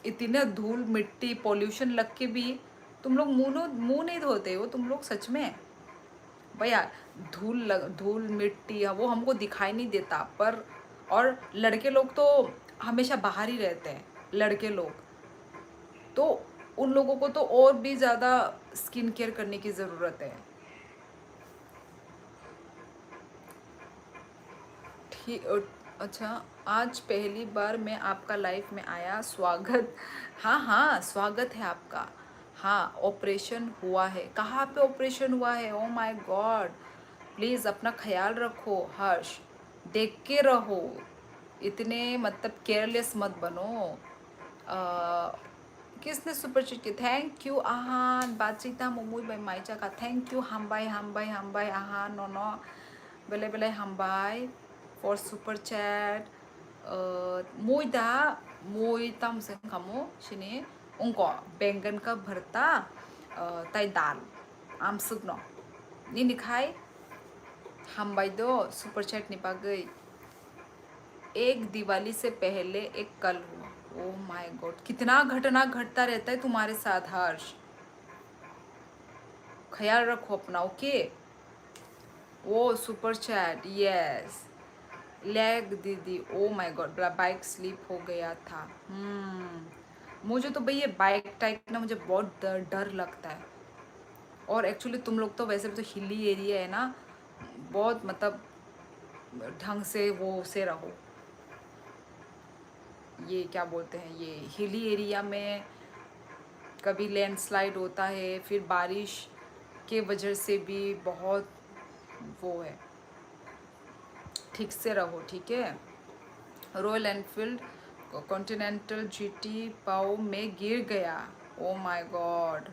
इतने धूल मिट्टी पॉल्यूशन लग के भी तुम लोग मुंह नो- मुंह नहीं धोते हो तुम लोग सच में। भैया, धूल लग, धूल मिट्टी, हाँ, वो हमको दिखाई नहीं देता, पर और लड़के लोग तो हमेशा बाहर ही रहते हैं, लड़के लोग। तो उन लोगों को तो और भी ज़्यादा स्किन केयर करने की ज़रूरत है। ठीक, अ, अच्छा, आज पहली बार मैं आपका लाइफ में आया, स्वागत। हाँ हाँ, स्वागत है आपका। हाँ, ऑपरेशन हुआ है। कहाँ पे ऑपरेशन हुआ है? ओ माय गॉड, प्लीज़ अपना ख्याल रखो हर्ष, देख के रहो, इतने मतलब केयरलेस मत बनो। अ, किसने सुपर चैट की? Thank you ahan, bachita mumui bai maicha ka, thank you, hambai hambai hambai ahan nono, belai belai hambai for super chat. Uh, mui da, mui tam se kamo sini ungko bengan ka bharta, uh, tai dal amsuk no nini khai. Hambai do super chat ni bagwi. एक दिवाली से पहले एक कल हुआ। Oh my God, कितना घटना घटता रहता है तुम्हारे साथ हर्ष। ख्याल रखो अपना, ओके। वो सुपर चैट, यस। लैग दीदी, oh my God, bike slip हो गया था। हम्म, मुझे तो भैया बाइक टाइप ना मुझे बहुत डर डर लगता है। और एक्चुअली तुम लोग तो वैसे भी तो हिली एरिया है ना, बहुत मतलब ढंग से वो से रहो। ये क्या बोलते हैं, ये हिली एरिया में कभी लैंडस्लाइड होता है, फिर बारिश के वजह से भी बहुत वो है। ठीक से रहो, ठीक है। रॉयल एनफील्ड कॉन्टिनेंटल जीटी पाओ में गिर गया। Oh my God.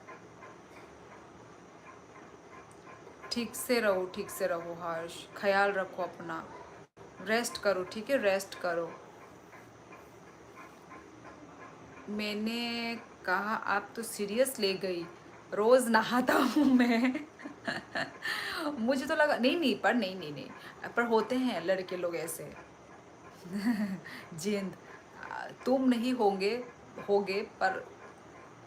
ठीक से रहो, ठीक से रहो हर्ष, ख्याल रखो अपना, रेस्ट करो, ठीक है, रेस्ट करो। मैंने कहा आप तो सीरियस ले गई, रोज नहाता हूँ मैं। मुझे तो लगा, नहीं नहीं, पर नहीं नहीं नहीं, पर होते हैं लड़के लोग ऐसे। जिंद, तुम नहीं होंगे, होगे, पर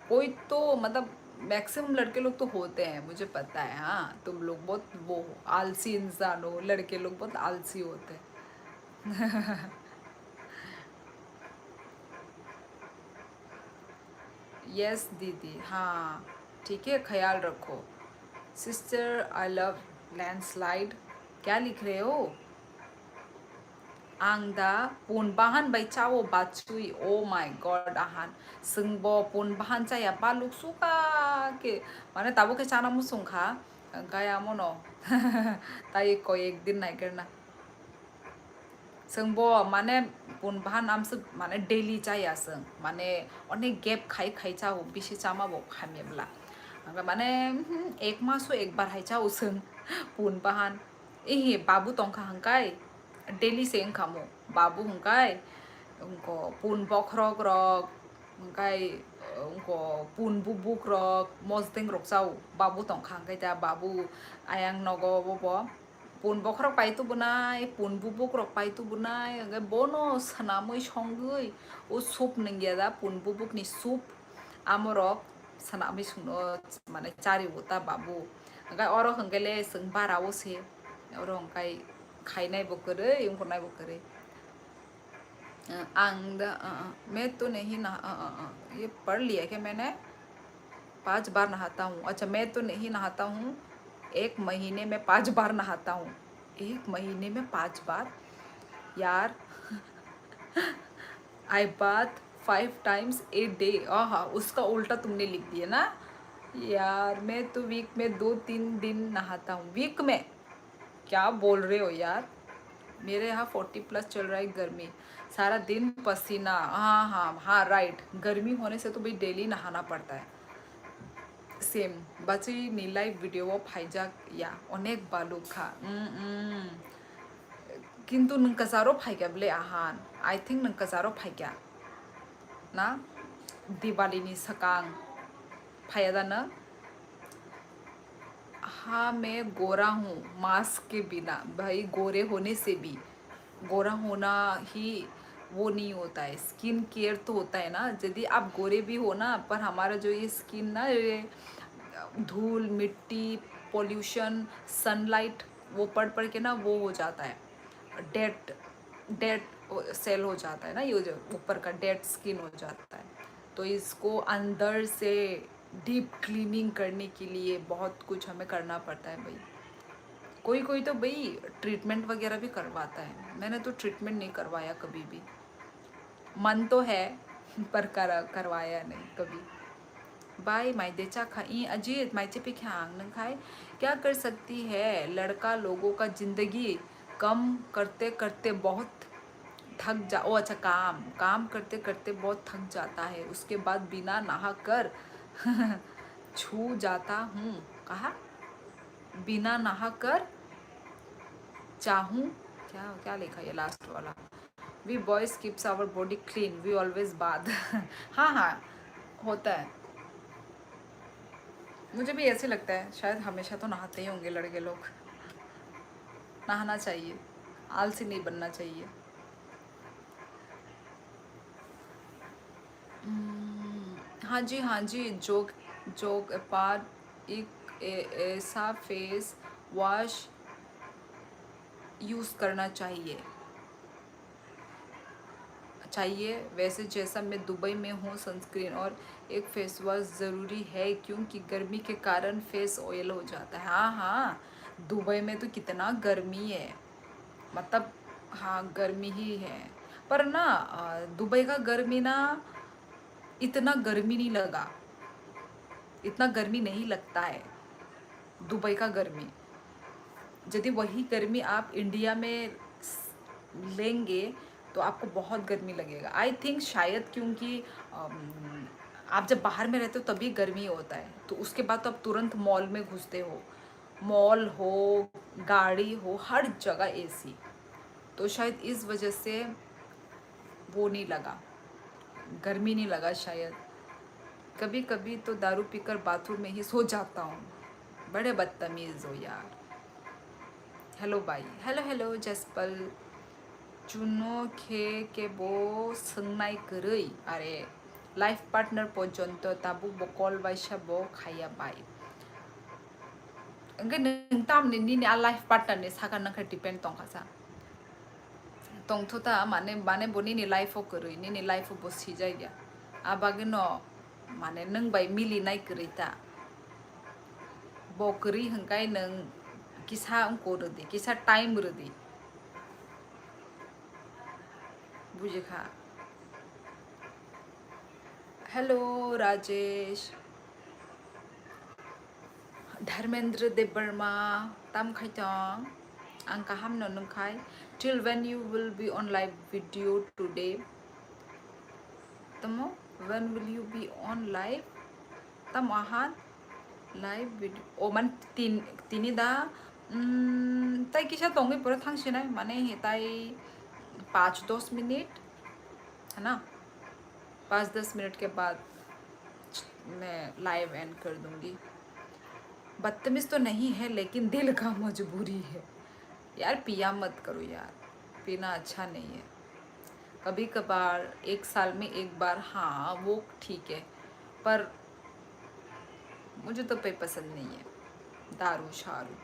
कोई तो मतलब मैक्सिमम लड़के लोग तो होते हैं, मुझे पता है। हाँ, तुम लोग बहुत वो हो, आलसी इंसान हो, लड़के लोग बहुत आलसी होते हैं। यस दीदी, हाँ, ठीक है, ख्याल रखो। Sister, I love landslide. क्या लिख रहे हो? Ang da pun bahan bai chao bachui, oh my god, ahan. Sengbo pun bahan chaya baluk suka ke, mane tabo ke chana musung kha. Hwnkhe amono tai koyek din naigerna. Chwng bo mane pun bahan amswk mane daily chaya chwng. Mane onek gap khai khai chao, bisi chama bo hamya bwla. Hwnkhe mane, hmm, ek maso ekbar hai chao chwng pun bahan. Ehe babu tongkha hwnkhe daily se wngkha mo. Babu hwnkhe wngko pun bokhorok rok, hwnkhe wngko pun bubuk rok, mosdeng rok chao. Babu tongkha hwnkhe ta babu ayang nogo bo bo. Pun bokhorok pai tubunai, pun bubuk rok pai tubunai, hwnkhe bono swnamwi songwi o soup nungya da, pun bubuk ni soup, amorok swnamwi sungno mane chari o ta babu. Hwnkhe oro hwnkhe le chwng bara o se, oro hwnkhe khainai bo kwrwi, wngkurnai bo kwrwi. A, ang da, अ, अ, मैं तो नहीं नहा, अ, अ, अ, ये पढ़ लिया क्या मैंने? पांच बार नहाता हूँ। अच्छा, मैं तो नहीं नहाता हूँ, एक महीने में पांच बार नहाता हूँ। एक महीने में पांच बार? यार, I bath five times a day। आहा, उसका उल्टा तुमने लिख दिया ना यार। मैं तो वीक में दो तीन दिन नहाता हूँ। वीक में? क्या बोल रहे हो यार? मेरे यहाँ फोर्टी प्लस चल रहा है गर्मी, सारा दिन पसीना। हाँ, हाँ, हाँ, राइट। गर्मी होने से तो भाई डेली नहाना पड़ता है। सेम। बच्ची नी लाइव वीडियो वो फाइजाक या अनेक बालू खा। उम, उम। किंतु नंग कचारो फाइका बले आहान। आई थिंक नंग कचारो फाइका। Na? Diwali ni swkang phaiya da nwng? हाँ, मैं गोरा हूँ, मास्क के बिना। भाई, गोरे होने से भी, गोरा होना ही वो नहीं होता है, स्किन केयर तो होता है ना। यदि आप गोरे भी हो ना, पर हमारा जो ये स्किन ना, ये धूल, मिट्टी, पॉल्यूशन, सनलाइट, वो पड़ पड़ के ना वो हो जाता है, डेड, डेड सेल हो जाता है ना, ये जो ऊपर का डेड स्किन हो जाता है। तो इसको अंदर से डीप क्लीनिंग करने के लिए बहुत कुछ हमें करना पड़ता है भाई। कोई कोई तो भाई ट्रीटमेंट वगैरह भी करवाता है, मैंने तो ट्रीटमेंट नहीं करवाया कभी भी। मन तो है, पर कर, करवाया नहीं कभी। Bai, mai de cha kha i ajit, mai che pi kha ang nang khai. क्या कर सकती है, लड़का लोगों का जिंदगी कम करते करते बहुत थक जा, ओ अच्छा, काम, काम करते करते बहुत थक जाता है, उसके बाद बिना नहा कर छू जाता हूँ। कहा? बिना नहा कर चाहूँ, क्या, क्या लिखा ये लास्ट वाला? We boys keeps our body clean, we always bath। हाँ, हाँ, होता है। मुझे भी ऐसे लगता है, शायद हमेशा तो नहाते ही होंगे लड़के लोग। नहाना चाहिए, आलसी नहीं बनना चाहिए। हम्म, हाँ जी, हाँ जी, जोक, जोक अपार्ट, एक ए-, ऐसा फेस वॉश यूज़ करना चाहिए, चाहिए। वैसे जैसा मैं दुबई में हूँ, सनस्क्रीन और एक फेस वॉश ज़रूरी है, क्योंकि गर्मी के कारण फेस ऑयल हो जाता है। हाँ, हाँ, दुबई में तो कितना गर्मी है, मतलब, हाँ, गर्मी ही है। पर ना, अ, दुबई का गर्मी ना इतना गर्मी नहीं लगा, इतना गर्मी नहीं लगता है दुबई का गर्मी। यदि वही गर्मी आप इंडिया में स-, लेंगे तो आपको बहुत गर्मी लगेगा। आई थिंक शायद क्योंकि, अम, आप जब बाहर में रहते हो तभी गर्मी होता है, तो उसके बाद तो आप तुरंत मॉल में घुसते हो, मॉल हो, गाड़ी हो, हर जगह एसी। तो शायद इस वजह से वो नहीं लगा, गर्मी नहीं लगा शायद। कभी कभी तो दारू पीकर बाथरूम में ही सो जाता हूँ। बड़े बदतमीज हो यार। हेलो भाई, hello, hello Jaspal. Chuno khe kebo swngnai kwrwi, are life partner porjonto tabuk bo call baisa bo khaiya bai. Hwnkhe nwng tamni nini a life partner ni saka nang khe depend tongkha sa? Tongtho ta, mane, mane bo nini life o kwrwi, nini life o bo sijak ya. A bagwi no, mane, nwng bai milinai kwrwi ta. Bo kwrwi hwnkhe nwng kisa wngko rwdi, kisa time rwdi. Bujikha. Hello, Rajesh. Dharmendra Debbarma, tam khai tong? Ang kaham no nung khai. Till when you will be on live video today? Tamo, when will you be on live? Tamo ahan live video. O man tin, tini da, mm, tai kisa tongwi pore thang sinai, mane hetai pach dos minute, hai na? Pach dos minute ke baad main live end kar dungi. बदतमीज तो नहीं है, लेकिन दिल का मजबूरी है। यार, पिया मत करो यार, पीना अच्छा नहीं है। कभी कभार, एक साल में एक बार, हाँ, वो ठीक है, पर मुझे तो पे पसंद नहीं है, दारू शारू।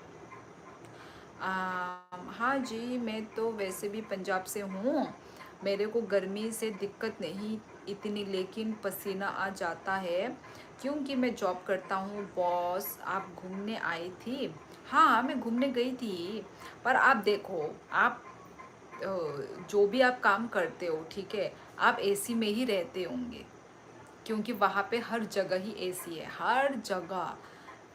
अम, हाँ जी, मैं तो वैसे भी पंजाब से हूँ, मेरे को गर्मी से दिक्कत नहीं इतनी, लेकिन पसीना आ जाता है क्योंकि मैं जॉब करता हूँ। बॉस, आप घूमने आई थी? हाँ, मैं घूमने गई थी, पर आप देखो, आप, अ, जो भी आप काम करते हो, ठीक है, आप एसी में ही रहते होंगे, क्योंकि वहाँ पे हर जगह ही एसी है, हर जगह।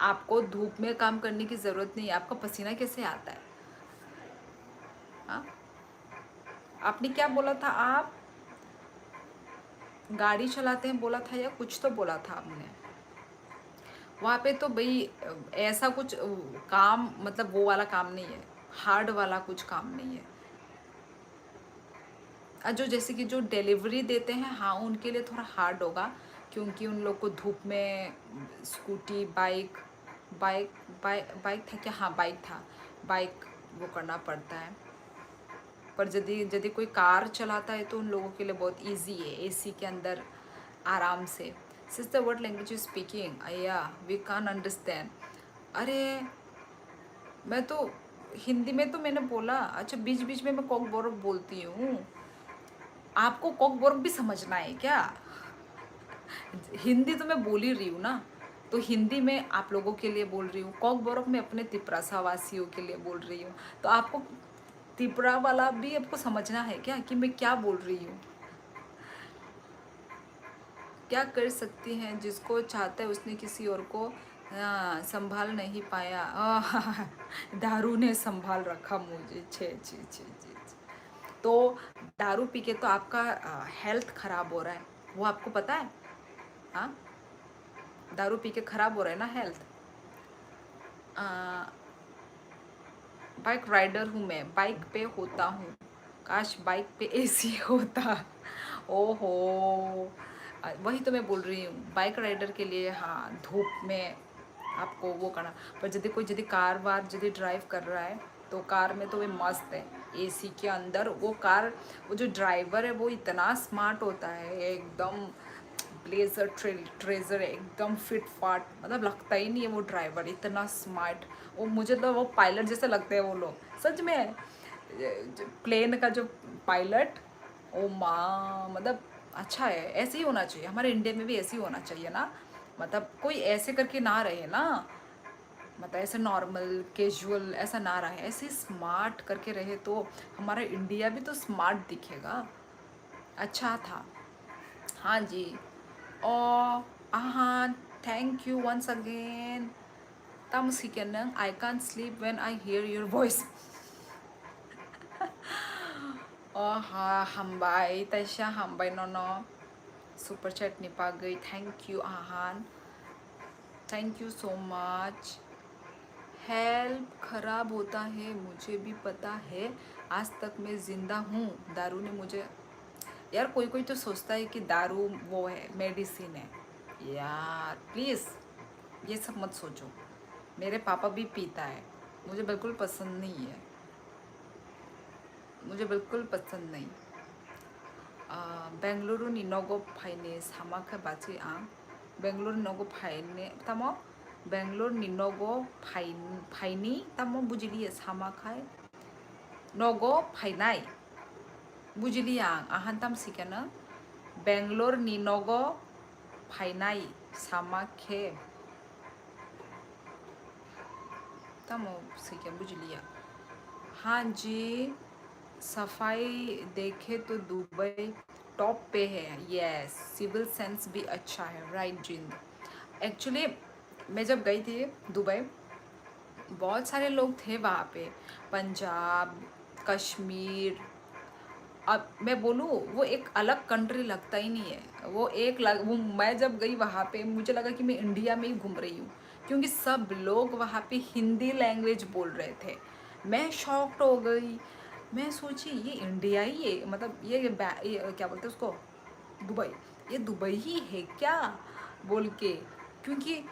आपको धूप में काम करने की ज़रूरत नहीं है, आपका पसीना कैसे आता है? हाँ? आपने क्या बोला था? आप गाड़ी चलाते हैं बोला था या कुछ तो बोला था आपने। वहाँ पे तो भाई ऐसा कुछ काम, मतलब वो वाला काम नहीं है, हार्ड वाला कुछ काम नहीं है। और जो जैसे कि जो डिलीवरी देते हैं, हाँ, उनके लिए थोड़ा हार्ड होगा, क्योंकि उन लोग को धूप में scooty, bike, bike, bike, bike था क्या? हाँ, बाइक था, बाइक वो करना पड़ता है। पर यदि, यदि कोई कार चलाता है तो उन लोगों के लिए बहुत इजी है, एसी के अंदर आराम से। Sister, what language you speaking? Yeah, we can't understand. अरे, मैं तो हिंदी में तो मैंने बोला। अच्छा, बीच बीच में मैं कॉकबोरोक बोलती हूँ। आपको कॉकबोरोक भी समझना है क्या? हिंदी तो मैं बोल ही रही हूँ ना, तो हिंदी में आप लोगों के लिए बोल रही हूँ। कॉकबोरोक मैं अपने तिपरासा वासियों के लिए बोल रही हूँ। तो आपको तिपरा वाला भी आपको समझना है क्या कि मैं क्या बोल रही हूँ? क्या कर सकती हैं, जिसको चाहता है उसने किसी और को, हाँ, संभाल नहीं पाया। आह, दारू ने संभाल रखा मुझे। छे, छे, छे, छे, छे। तो दारू पी के तो आपका, अ, हेल्थ खराब हो रहा है, वो आपको पता है? हाँ, दारू पी के खराब हो रहा है ना हेल्थ। अ, बाइक राइडर हूँ मैं, बाइक पे होता हूँ। काश बाइक पे एसी होता। ओहो, अ, वही तो मैं बोल रही हूँ, बाइक राइडर के लिए, हाँ, धूप में आपको वो करना। पर यदि कोई, यदि कार वार यदि ड्राइव कर रहा है, तो कार में तो वे मस्त है, एसी के अंदर। वो कार, वो जो ड्राइवर है, वो इतना स्मार्ट होता है, एकदम ब्लेजर, ट्रे-, ट्रेजर है, एकदम फिट फाट, मतलब, लगता ही नहीं है वो ड्राइवर, इतना स्मार्ट। वो, मुझे तो वो पायलट जैसे लगते हैं वो लोग, सच में। ये जो प्लेन का जो पायलट, ओ माँ, मतलब, अच्छा है, ऐसे ही होना चाहिए। हमारे इंडिया में भी ऐसे ही होना चाहिए ना, मतलब, कोई ऐसे करके ना रहे ना, मतलब, ऐसे नॉर्मल, कैजुअल ऐसा ना रहे, ऐसे स्मार्ट करके रहे तो हमारा इंडिया भी तो स्मार्ट दिखेगा। अच्छा था। हाँ जी। ओ, आहान, thank you once again. Tamo sikya nang, I can't sleep when I hear your voice. O ha, hambai, taisa hambai nono. Super chat ni bagwi, thank you, Ahan. Thank you so much. Help खराब होता है, मुझे भी पता है, आज तक मैं जिंदा हूँ। दारू ने मुझे, यार, कोई कोई तो सोचता है कि दारू वो है, मेडिसिन है। यार, प्लीज, ये सब मत सोचो। मेरे पापा भी पीता है, मुझे बिल्कुल पसंद नहीं है, मुझे बिल्कुल पसंद नहीं। Ah, Bengaluru ni nogo phaini sama khe bachwi ang. Bengaluru ni nogo phaini, tamo? Bengaluru ni nogo phai-, phaini, tamo bujiliya sama khai? Nogo phainai. Bujiliya ang, ahan tam sikeno. Bengaluru ni nogo phainai sama khe. Tamo sikya bujiliya. हाँ जी, सफाई देखे तो Dubai top पे है। Yes, civil sense भी अच्छा है, राइट जिंद। एक्चुअली मैं जब गई थी दुबई, बहुत सारे लोग थे वहाँ पे, पंजाब, कश्मीर। अब मैं बोलूँ, वो एक अलग कंट्री लगता ही नहीं है। वो एक लग वो मैं जब गई वहाँ पे, मुझे लगा कि मैं इंडिया में ही घूम रही हूँ, क्योंकि सब लोग वहाँ पे हिंदी लैंग्वेज बोल रहे थे। मैं शॉक्ड हो गई। मैं सोची, ये इंडिया ही है, मतलब ये, बै- ये क्या बोलते हैं उसको, दुबई, ये दुबई ही है क्या बोल के। क्योंकि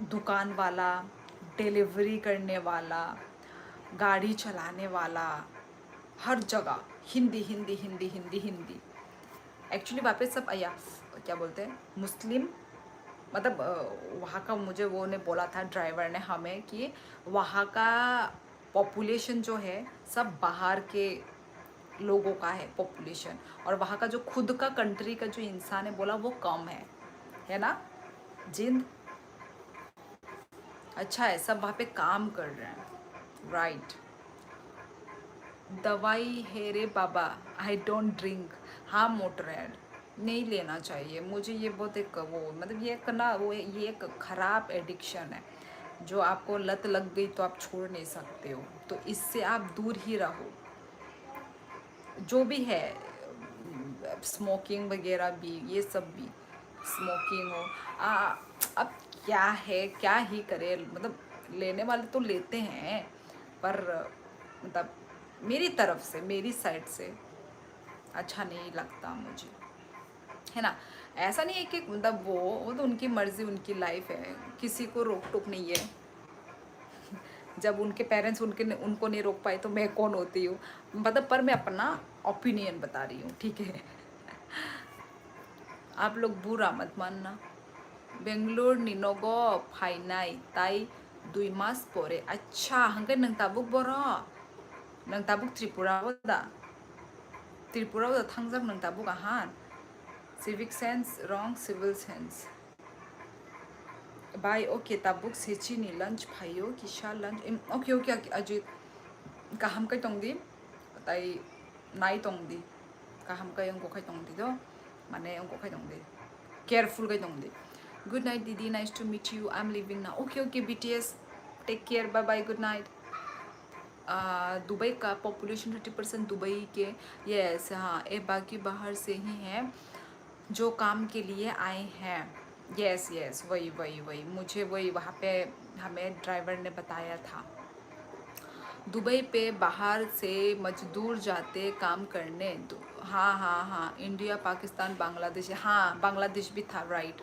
दुकान वाला, डिलीवरी करने वाला, गाड़ी चलाने वाला, हर जगह हिंदी, हिंदी, हिंदी, हिंदी, हिंदी। एक्चुअली वहाँ पे सब, या क्या बोलते हैं, मुस्लिम, मतलब अ, वहाँ का, मुझे वो ने बोला था, ड्राइवर ने हमें, कि वहाँ का पॉपुलेशन जो है, सब बाहर के लोगों का है पॉपुलेशन, और वहाँ का जो खुद का कंट्री का जो इंसान है, बोला, वो कम है, है ना? जिंद अच्छा है, सब वहाँ पे काम कर रहे हैं, राइट? दवाई है रे बाबा, आई डोंट ड्रिंक। हाँ मोटरेड, नहीं लेना चाहिए मुझे। ये बहुत एक वो, मतलब ये एक ना वो, ये एक खराब एडिक्शन है। जो आपको लत लग गई तो आप छोड़ नहीं सकते हो, तो इससे आप दूर ही रहो। जो भी है, स्मोकिंग वगैरह भी, ये सब भी, स्मोकिंग हो, आ, अब क्या है, क्या ही करे, मतलब लेने वाले तो लेते हैं, पर मतलब मेरी तरफ से, मेरी साइड से अच्छा नहीं लगता मुझे, है ना? ऐसा नहीं है कि मतलब वो वो तो उनकी मर्जी, उनकी लाइफ है, किसी को रोक टोक नहीं है। जब उनके पेरेंट्स उनके उनको नहीं रोक पाए तो मैं कौन होती हूँ? मतलब, पर मैं अपना ओपिनियन बता रही हूँ, ठीक है? आप लोग बुरा मत मानना। Bangalore ni nogo phainai tai dui mas pore. Acha, hangke nang tabuk boro? Nang tabuk Tripura o da? Tripura o da thangjak nang tabuk ahan? Civic sense wrong, civil sense. Bai, okay, tabuk sechini lunch phaio, kisa lunch. Em, okay, okay, okay, Ajit. Kaham kai tong di. Tai nai tong di. Kaham kai wngkok khai tong di do. Mane wngkok khai tong di. Careful kai tong di. Good night, Didi. Nice to meet you. I'm leaving now. Okay, okay, B T S. Take care. Bye bye. Good night. आ, दुबई का population fifty percent Dubai के। यस, हाँ, ये बाकी बाहर से ही हैं जो काम के लिए आए हैं। यस, यस, वही, वही, वही। मुझे वही वहाँ पे हमें ड्राइवर ने बताया था। दुबई पे बाहर से मजदूर जाते काम करने। दु- हाँ, हाँ, हाँ, इंडिया, पाकिस्तान, बांग्लादेश, हाँ, बांग्लादेश भी था, राइट।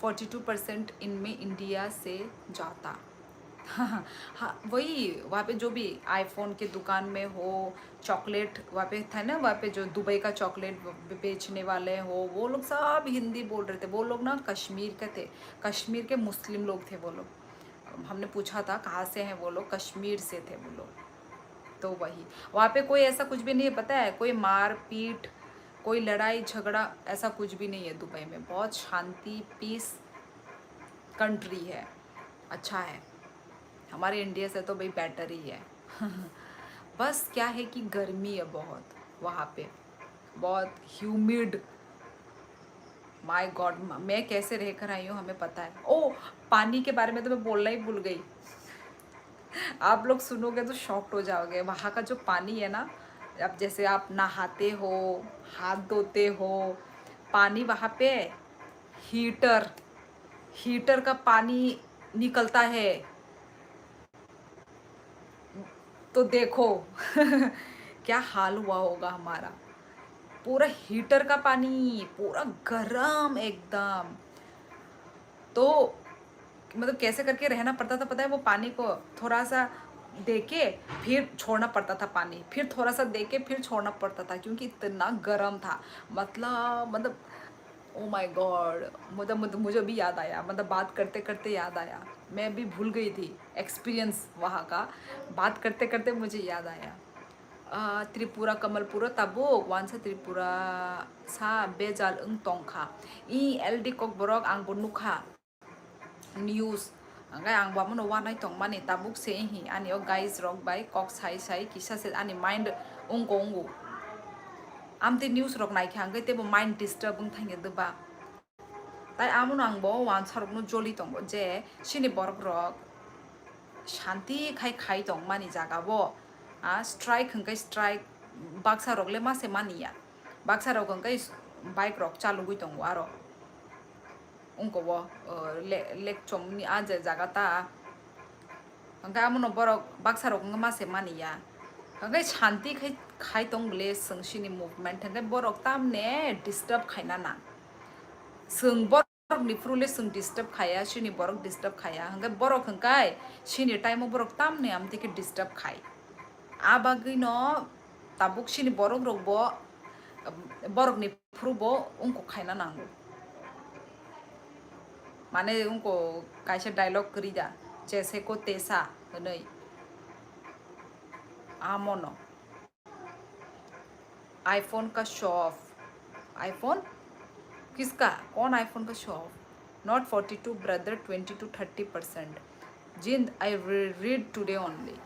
फोर्टी टू परसेंट इनमें इंडिया से जाता। हाँ, वही, वहाँ पे जो भी आईफोन के दुकान में हो, चॉकलेट, वहाँ पे था ना, वहाँ पे जो दुबई का चॉकलेट बे-, बेचने वाले हो, वो लोग सब हिंदी बोल रहे थे। वो लोग ना कश्मीर के थे, कश्मीर के मुस्लिम लोग थे वो लोग। हमने पूछा था, "कहाँ से हैं वो लोग?" "कश्मीर से थे वो लोग।" तो वही, वहाँ पे कोई ऐसा कुछ भी नहीं है, पता है, कोई मारपीट, कोई लड़ाई झगड़ा, ऐसा कुछ भी नहीं है दुबई में। बहुत शांति, पीस कंट्री है, अच्छा है। हमारे इंडिया से तो भाई बेटर ही है। बस क्या है कि गर्मी है बहुत वहाँ पे, बहुत ह्यूमिड। माय गॉड, मैं कैसे रह कर आई हूँ, हमें पता है। ओ, पानी के बारे में तो मैं बोलना ही भूल गई। आप लोग सुनोगे तो शॉक्ड हो जाओगे। वहाँ का जो पानी है ना, अब जैसे आप नहाते हो, हाथ धोते हो, पानी वहाँ पे हीटर, हीटर का पानी निकलता है। तो देखो क्या हाल हुआ होगा हमारा। पूरा हीटर का पानी, पूरा गरम एकदम। तो मतलब कैसे करके रहना पड़ता था, पता है? वो पानी को थोड़ा सा दे के फिर छोड़ना पड़ता था पानी, फिर थोड़ा सा दे के फिर छोड़ना पड़ता था, क्योंकि इतना गर्म था। मतलब, मतलब, ओ माय गॉड, मतलब, मतलब, मुझे अभी याद आया, मतलब, बात करते करते याद आया। मैं अभी भूल गई थी एक्सपीरियंस वहाँ का, बात करते करते मुझे याद आया। आ, त्रिपुरा Kamalpur tabuk, wansa Tripura sa bejal wng tongkha. I L D kokborok ang bo nukha. News. Hingke ang bo amono wanai tongmani tabuk se hi ani o guys rok bai kok sai sai kisa se ani mind ungko ungo. Amtwi news rok naikha hingke teibo mind disturb wng thangya doba. Tai amono ang bo wansarokno joli tongo je chini borok rok shanti khai khai tong mani jaga bo, a strike hwnkhe strike, baksa rok le ma se mani ya, baksa rok hwnkhe bike rok chalugwi tongo aro wngko o, o, le-, lekchomni a je jaga ta. Hwnkhe amono borok baksa rok wngkha ma se mani ya. Hwnkhe shanti khai, khai tong bole chwng chini movement, hwnkhe borok tamne disturb khaina nang. Chwng borok ni phuru le chwng disturb khaya, chini borok disturb khaya. Hwnkhe borok hwnkhe chini time o borok tamne amtwi khe disturb khai. A bagwi no tabuk chini borok rok bo, borok ni phuru bo wngkuk khaina nango. Mane wngkuk kaisa dialogue kwrwi da, "Jese ko tesa" hwnwi. Amono iPhone ka show off. iPhone? Kiska? Kon iPhone ka show off? Not forty two brother, twenty to thirty percent. Jind, I re-, read today only.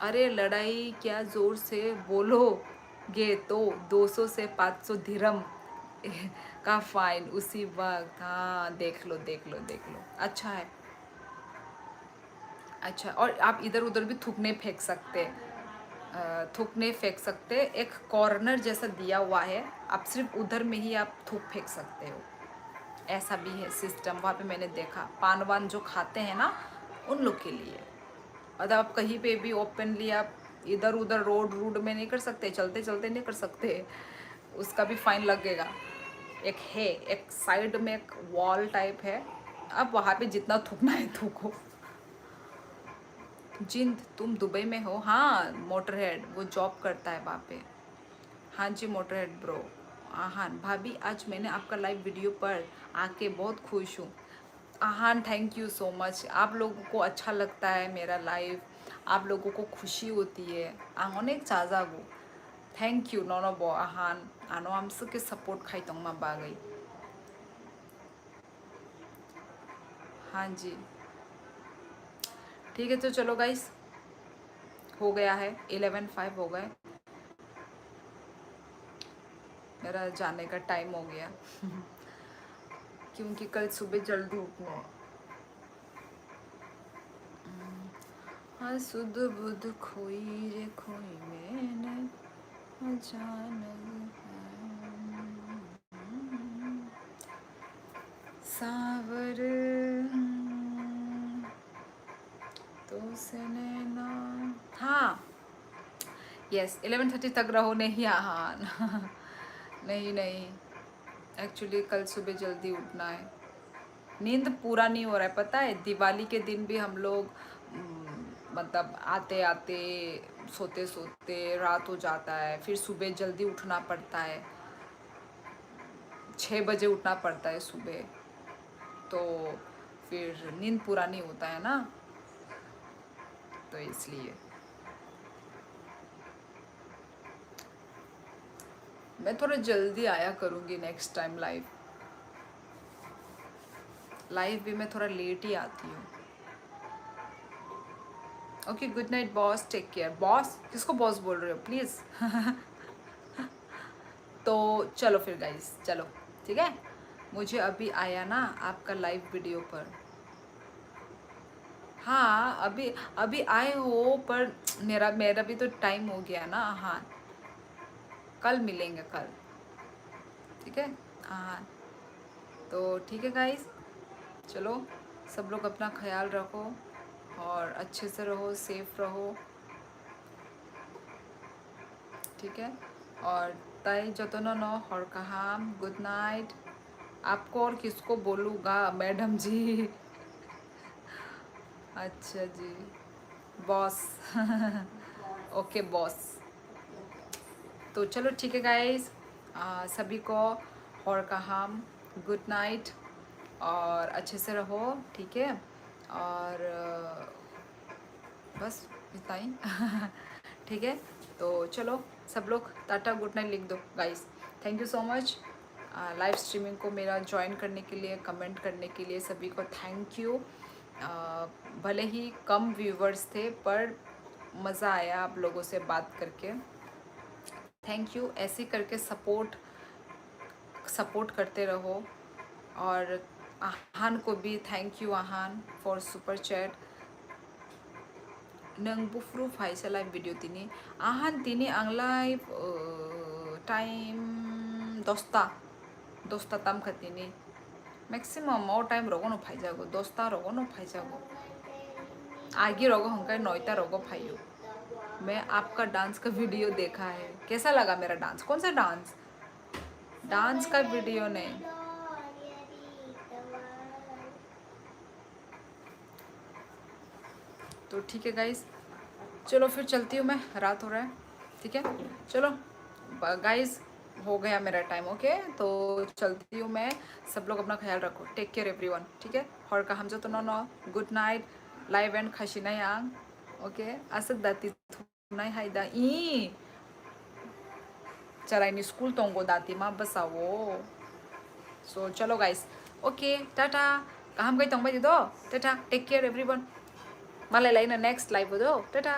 अरे लड़ाई क्या जोर से बोलोगे तो दो सौ से पाँच सौ दिरहम का फाइन उसी वक्त। हाँ, देख लो, देख लो, देख लो, अच्छा है। अच्छा, और आप इधर उधर भी थूकने फेंक सकते, अ, थूकने फेंक सकते, एक कॉर्नर जैसा दिया हुआ है, आप सिर्फ उधर में ही आप थूक फेंक सकते हो, ऐसा भी है सिस्टम। वहाँ पे मैंने देखा, पान वान जो खाते हैं ना, उन लोग के लिए। मतलब आप कहीं पे भी ओपनली आप इधर उधर रोड, रोड में नहीं कर सकते, चलते चलते नहीं कर सकते, उसका भी फाइन लगेगा। एक है, एक साइड में एक वॉल टाइप है, आप वहाँ पे जितना थूकना है थूको। जिंद, तुम दुबई में हो? हाँ, मोटरहेड, वो जॉब करता है वहाँ पे। हाँ जी, मोटरहेड ब्रो। आहान, भाभी, आज मैंने आपका लाइव वीडियो पर आके बहुत खुश हूँ। आहान, thank you so much। आप लोगों को अच्छा लगता है मेरा लाइव, आप लोगों को खुशी होती है। Ang onek chajago। Thank you, nono bo, Ahan, ano amswk khe support khai tongma bagwi। हाँ जी, ठीक है, तो चलो गाइस, हो गया है, इलेवन फ़ाइव हो गए, मेरा जाने का टाइम हो गया। क्योंकि कल सुबह जल्दी उठना है। हाँ, सुध बुध खोई रे खोई मैंने अचानक है। सावर, तो से नैना। हाँ, यस, इलेवन थर्टी तक रहो, नहीं, हाँ। नहीं, नहीं, एक्चुअली कल सुबह जल्दी उठना है। नींद पूरा नहीं हो रहा है, पता है, दिवाली के दिन भी हम लोग, उम, मतलब, आते आते, सोते सोते रात हो जाता है, फिर सुबह जल्दी उठना पड़ता है, छः बजे उठना पड़ता है सुबह, तो फिर नींद पूरा नहीं होता है ना, तो इसलिए। मैं थोड़ा जल्दी आया करूँगी नेक्स्ट टाइम लाइव। लाइव भी मैं थोड़ा लेट ही आती हूँ। Okay, good night boss, take care. Boss? किसको बॉस बोल रहे हो प्लीज? तो चलो फिर गाइस, चलो, ठीक है, मुझे अभी आया ना आपका लाइव वीडियो पर। हाँ, अभी, अभी आए हो, पर मेरा, मेरा भी तो टाइम हो गया ना। हाँ, कल मिलेंगे, कल, ठीक है। हाँ, तो ठीक है गाइस, चलो, सब लोग अपना ख्याल रखो और अच्छे से रहो, सेफ रहो। ठीक है, और ताई जतन न, हर काहाम, गुड नाइट। आपको और किसको बोलूँगा मैडम जी? अच्छा जी, बॉस। Okay boss. तो चलो, ठीक है गाइस, सभी को हर काहाम, गुड नाइट, और अच्छे से रहो, ठीक है। और बस इतना ही। ठीक है, तो चलो, सब लोग टाटा गुड नाइट लिख दो guys. Thank you so much live streaming को मेरा ज्वाइन करने के लिए, कमेंट करने के लिए, सभी को थैंक यू। भले ही कम व्यूवर्स थे, पर मज़ा आया आप लोगों से बात करके। Thank you. ऐसे ही करके सपोर्ट, सपोर्ट करते रहो। Or Ahan ko bhi thank you, Ahan, for super chat. Nwng buphuru phaisa live video tini. Ahan, tini ang live, uh, time dosta. Dosta tamkha tini. Maximum o time rogono phaijago. Dosta rogono phaijago. Agi rogo hwnkhe noita rogo phaio. मैं आपका डांस का वीडियो देखा है। कैसा लगा मेरा डांस? कौन सा डांस? डांस का वीडियो नहीं। तो ठीक है गाइस, चलो फिर चलती हूँ मैं, रात हो रहा है। ठीक है, चलो गाइस, हो गया मेरा टाइम। ओके, तो चलती हूँ मैं। सब लोग अपना ख्याल रखो, टेक केयर एवरीवन। ठीक है, हर का हम जो तो नो नो, गुड नाइट। लाइव एंड खासी नहीं आंग। ओके, असक दाती nai hai da i charai ni school tongo dati ma bwsao. So chalo guys, okay, tata, kaham kai tongbai di do, tata, take care everyone, malai lai na next live o do, tata.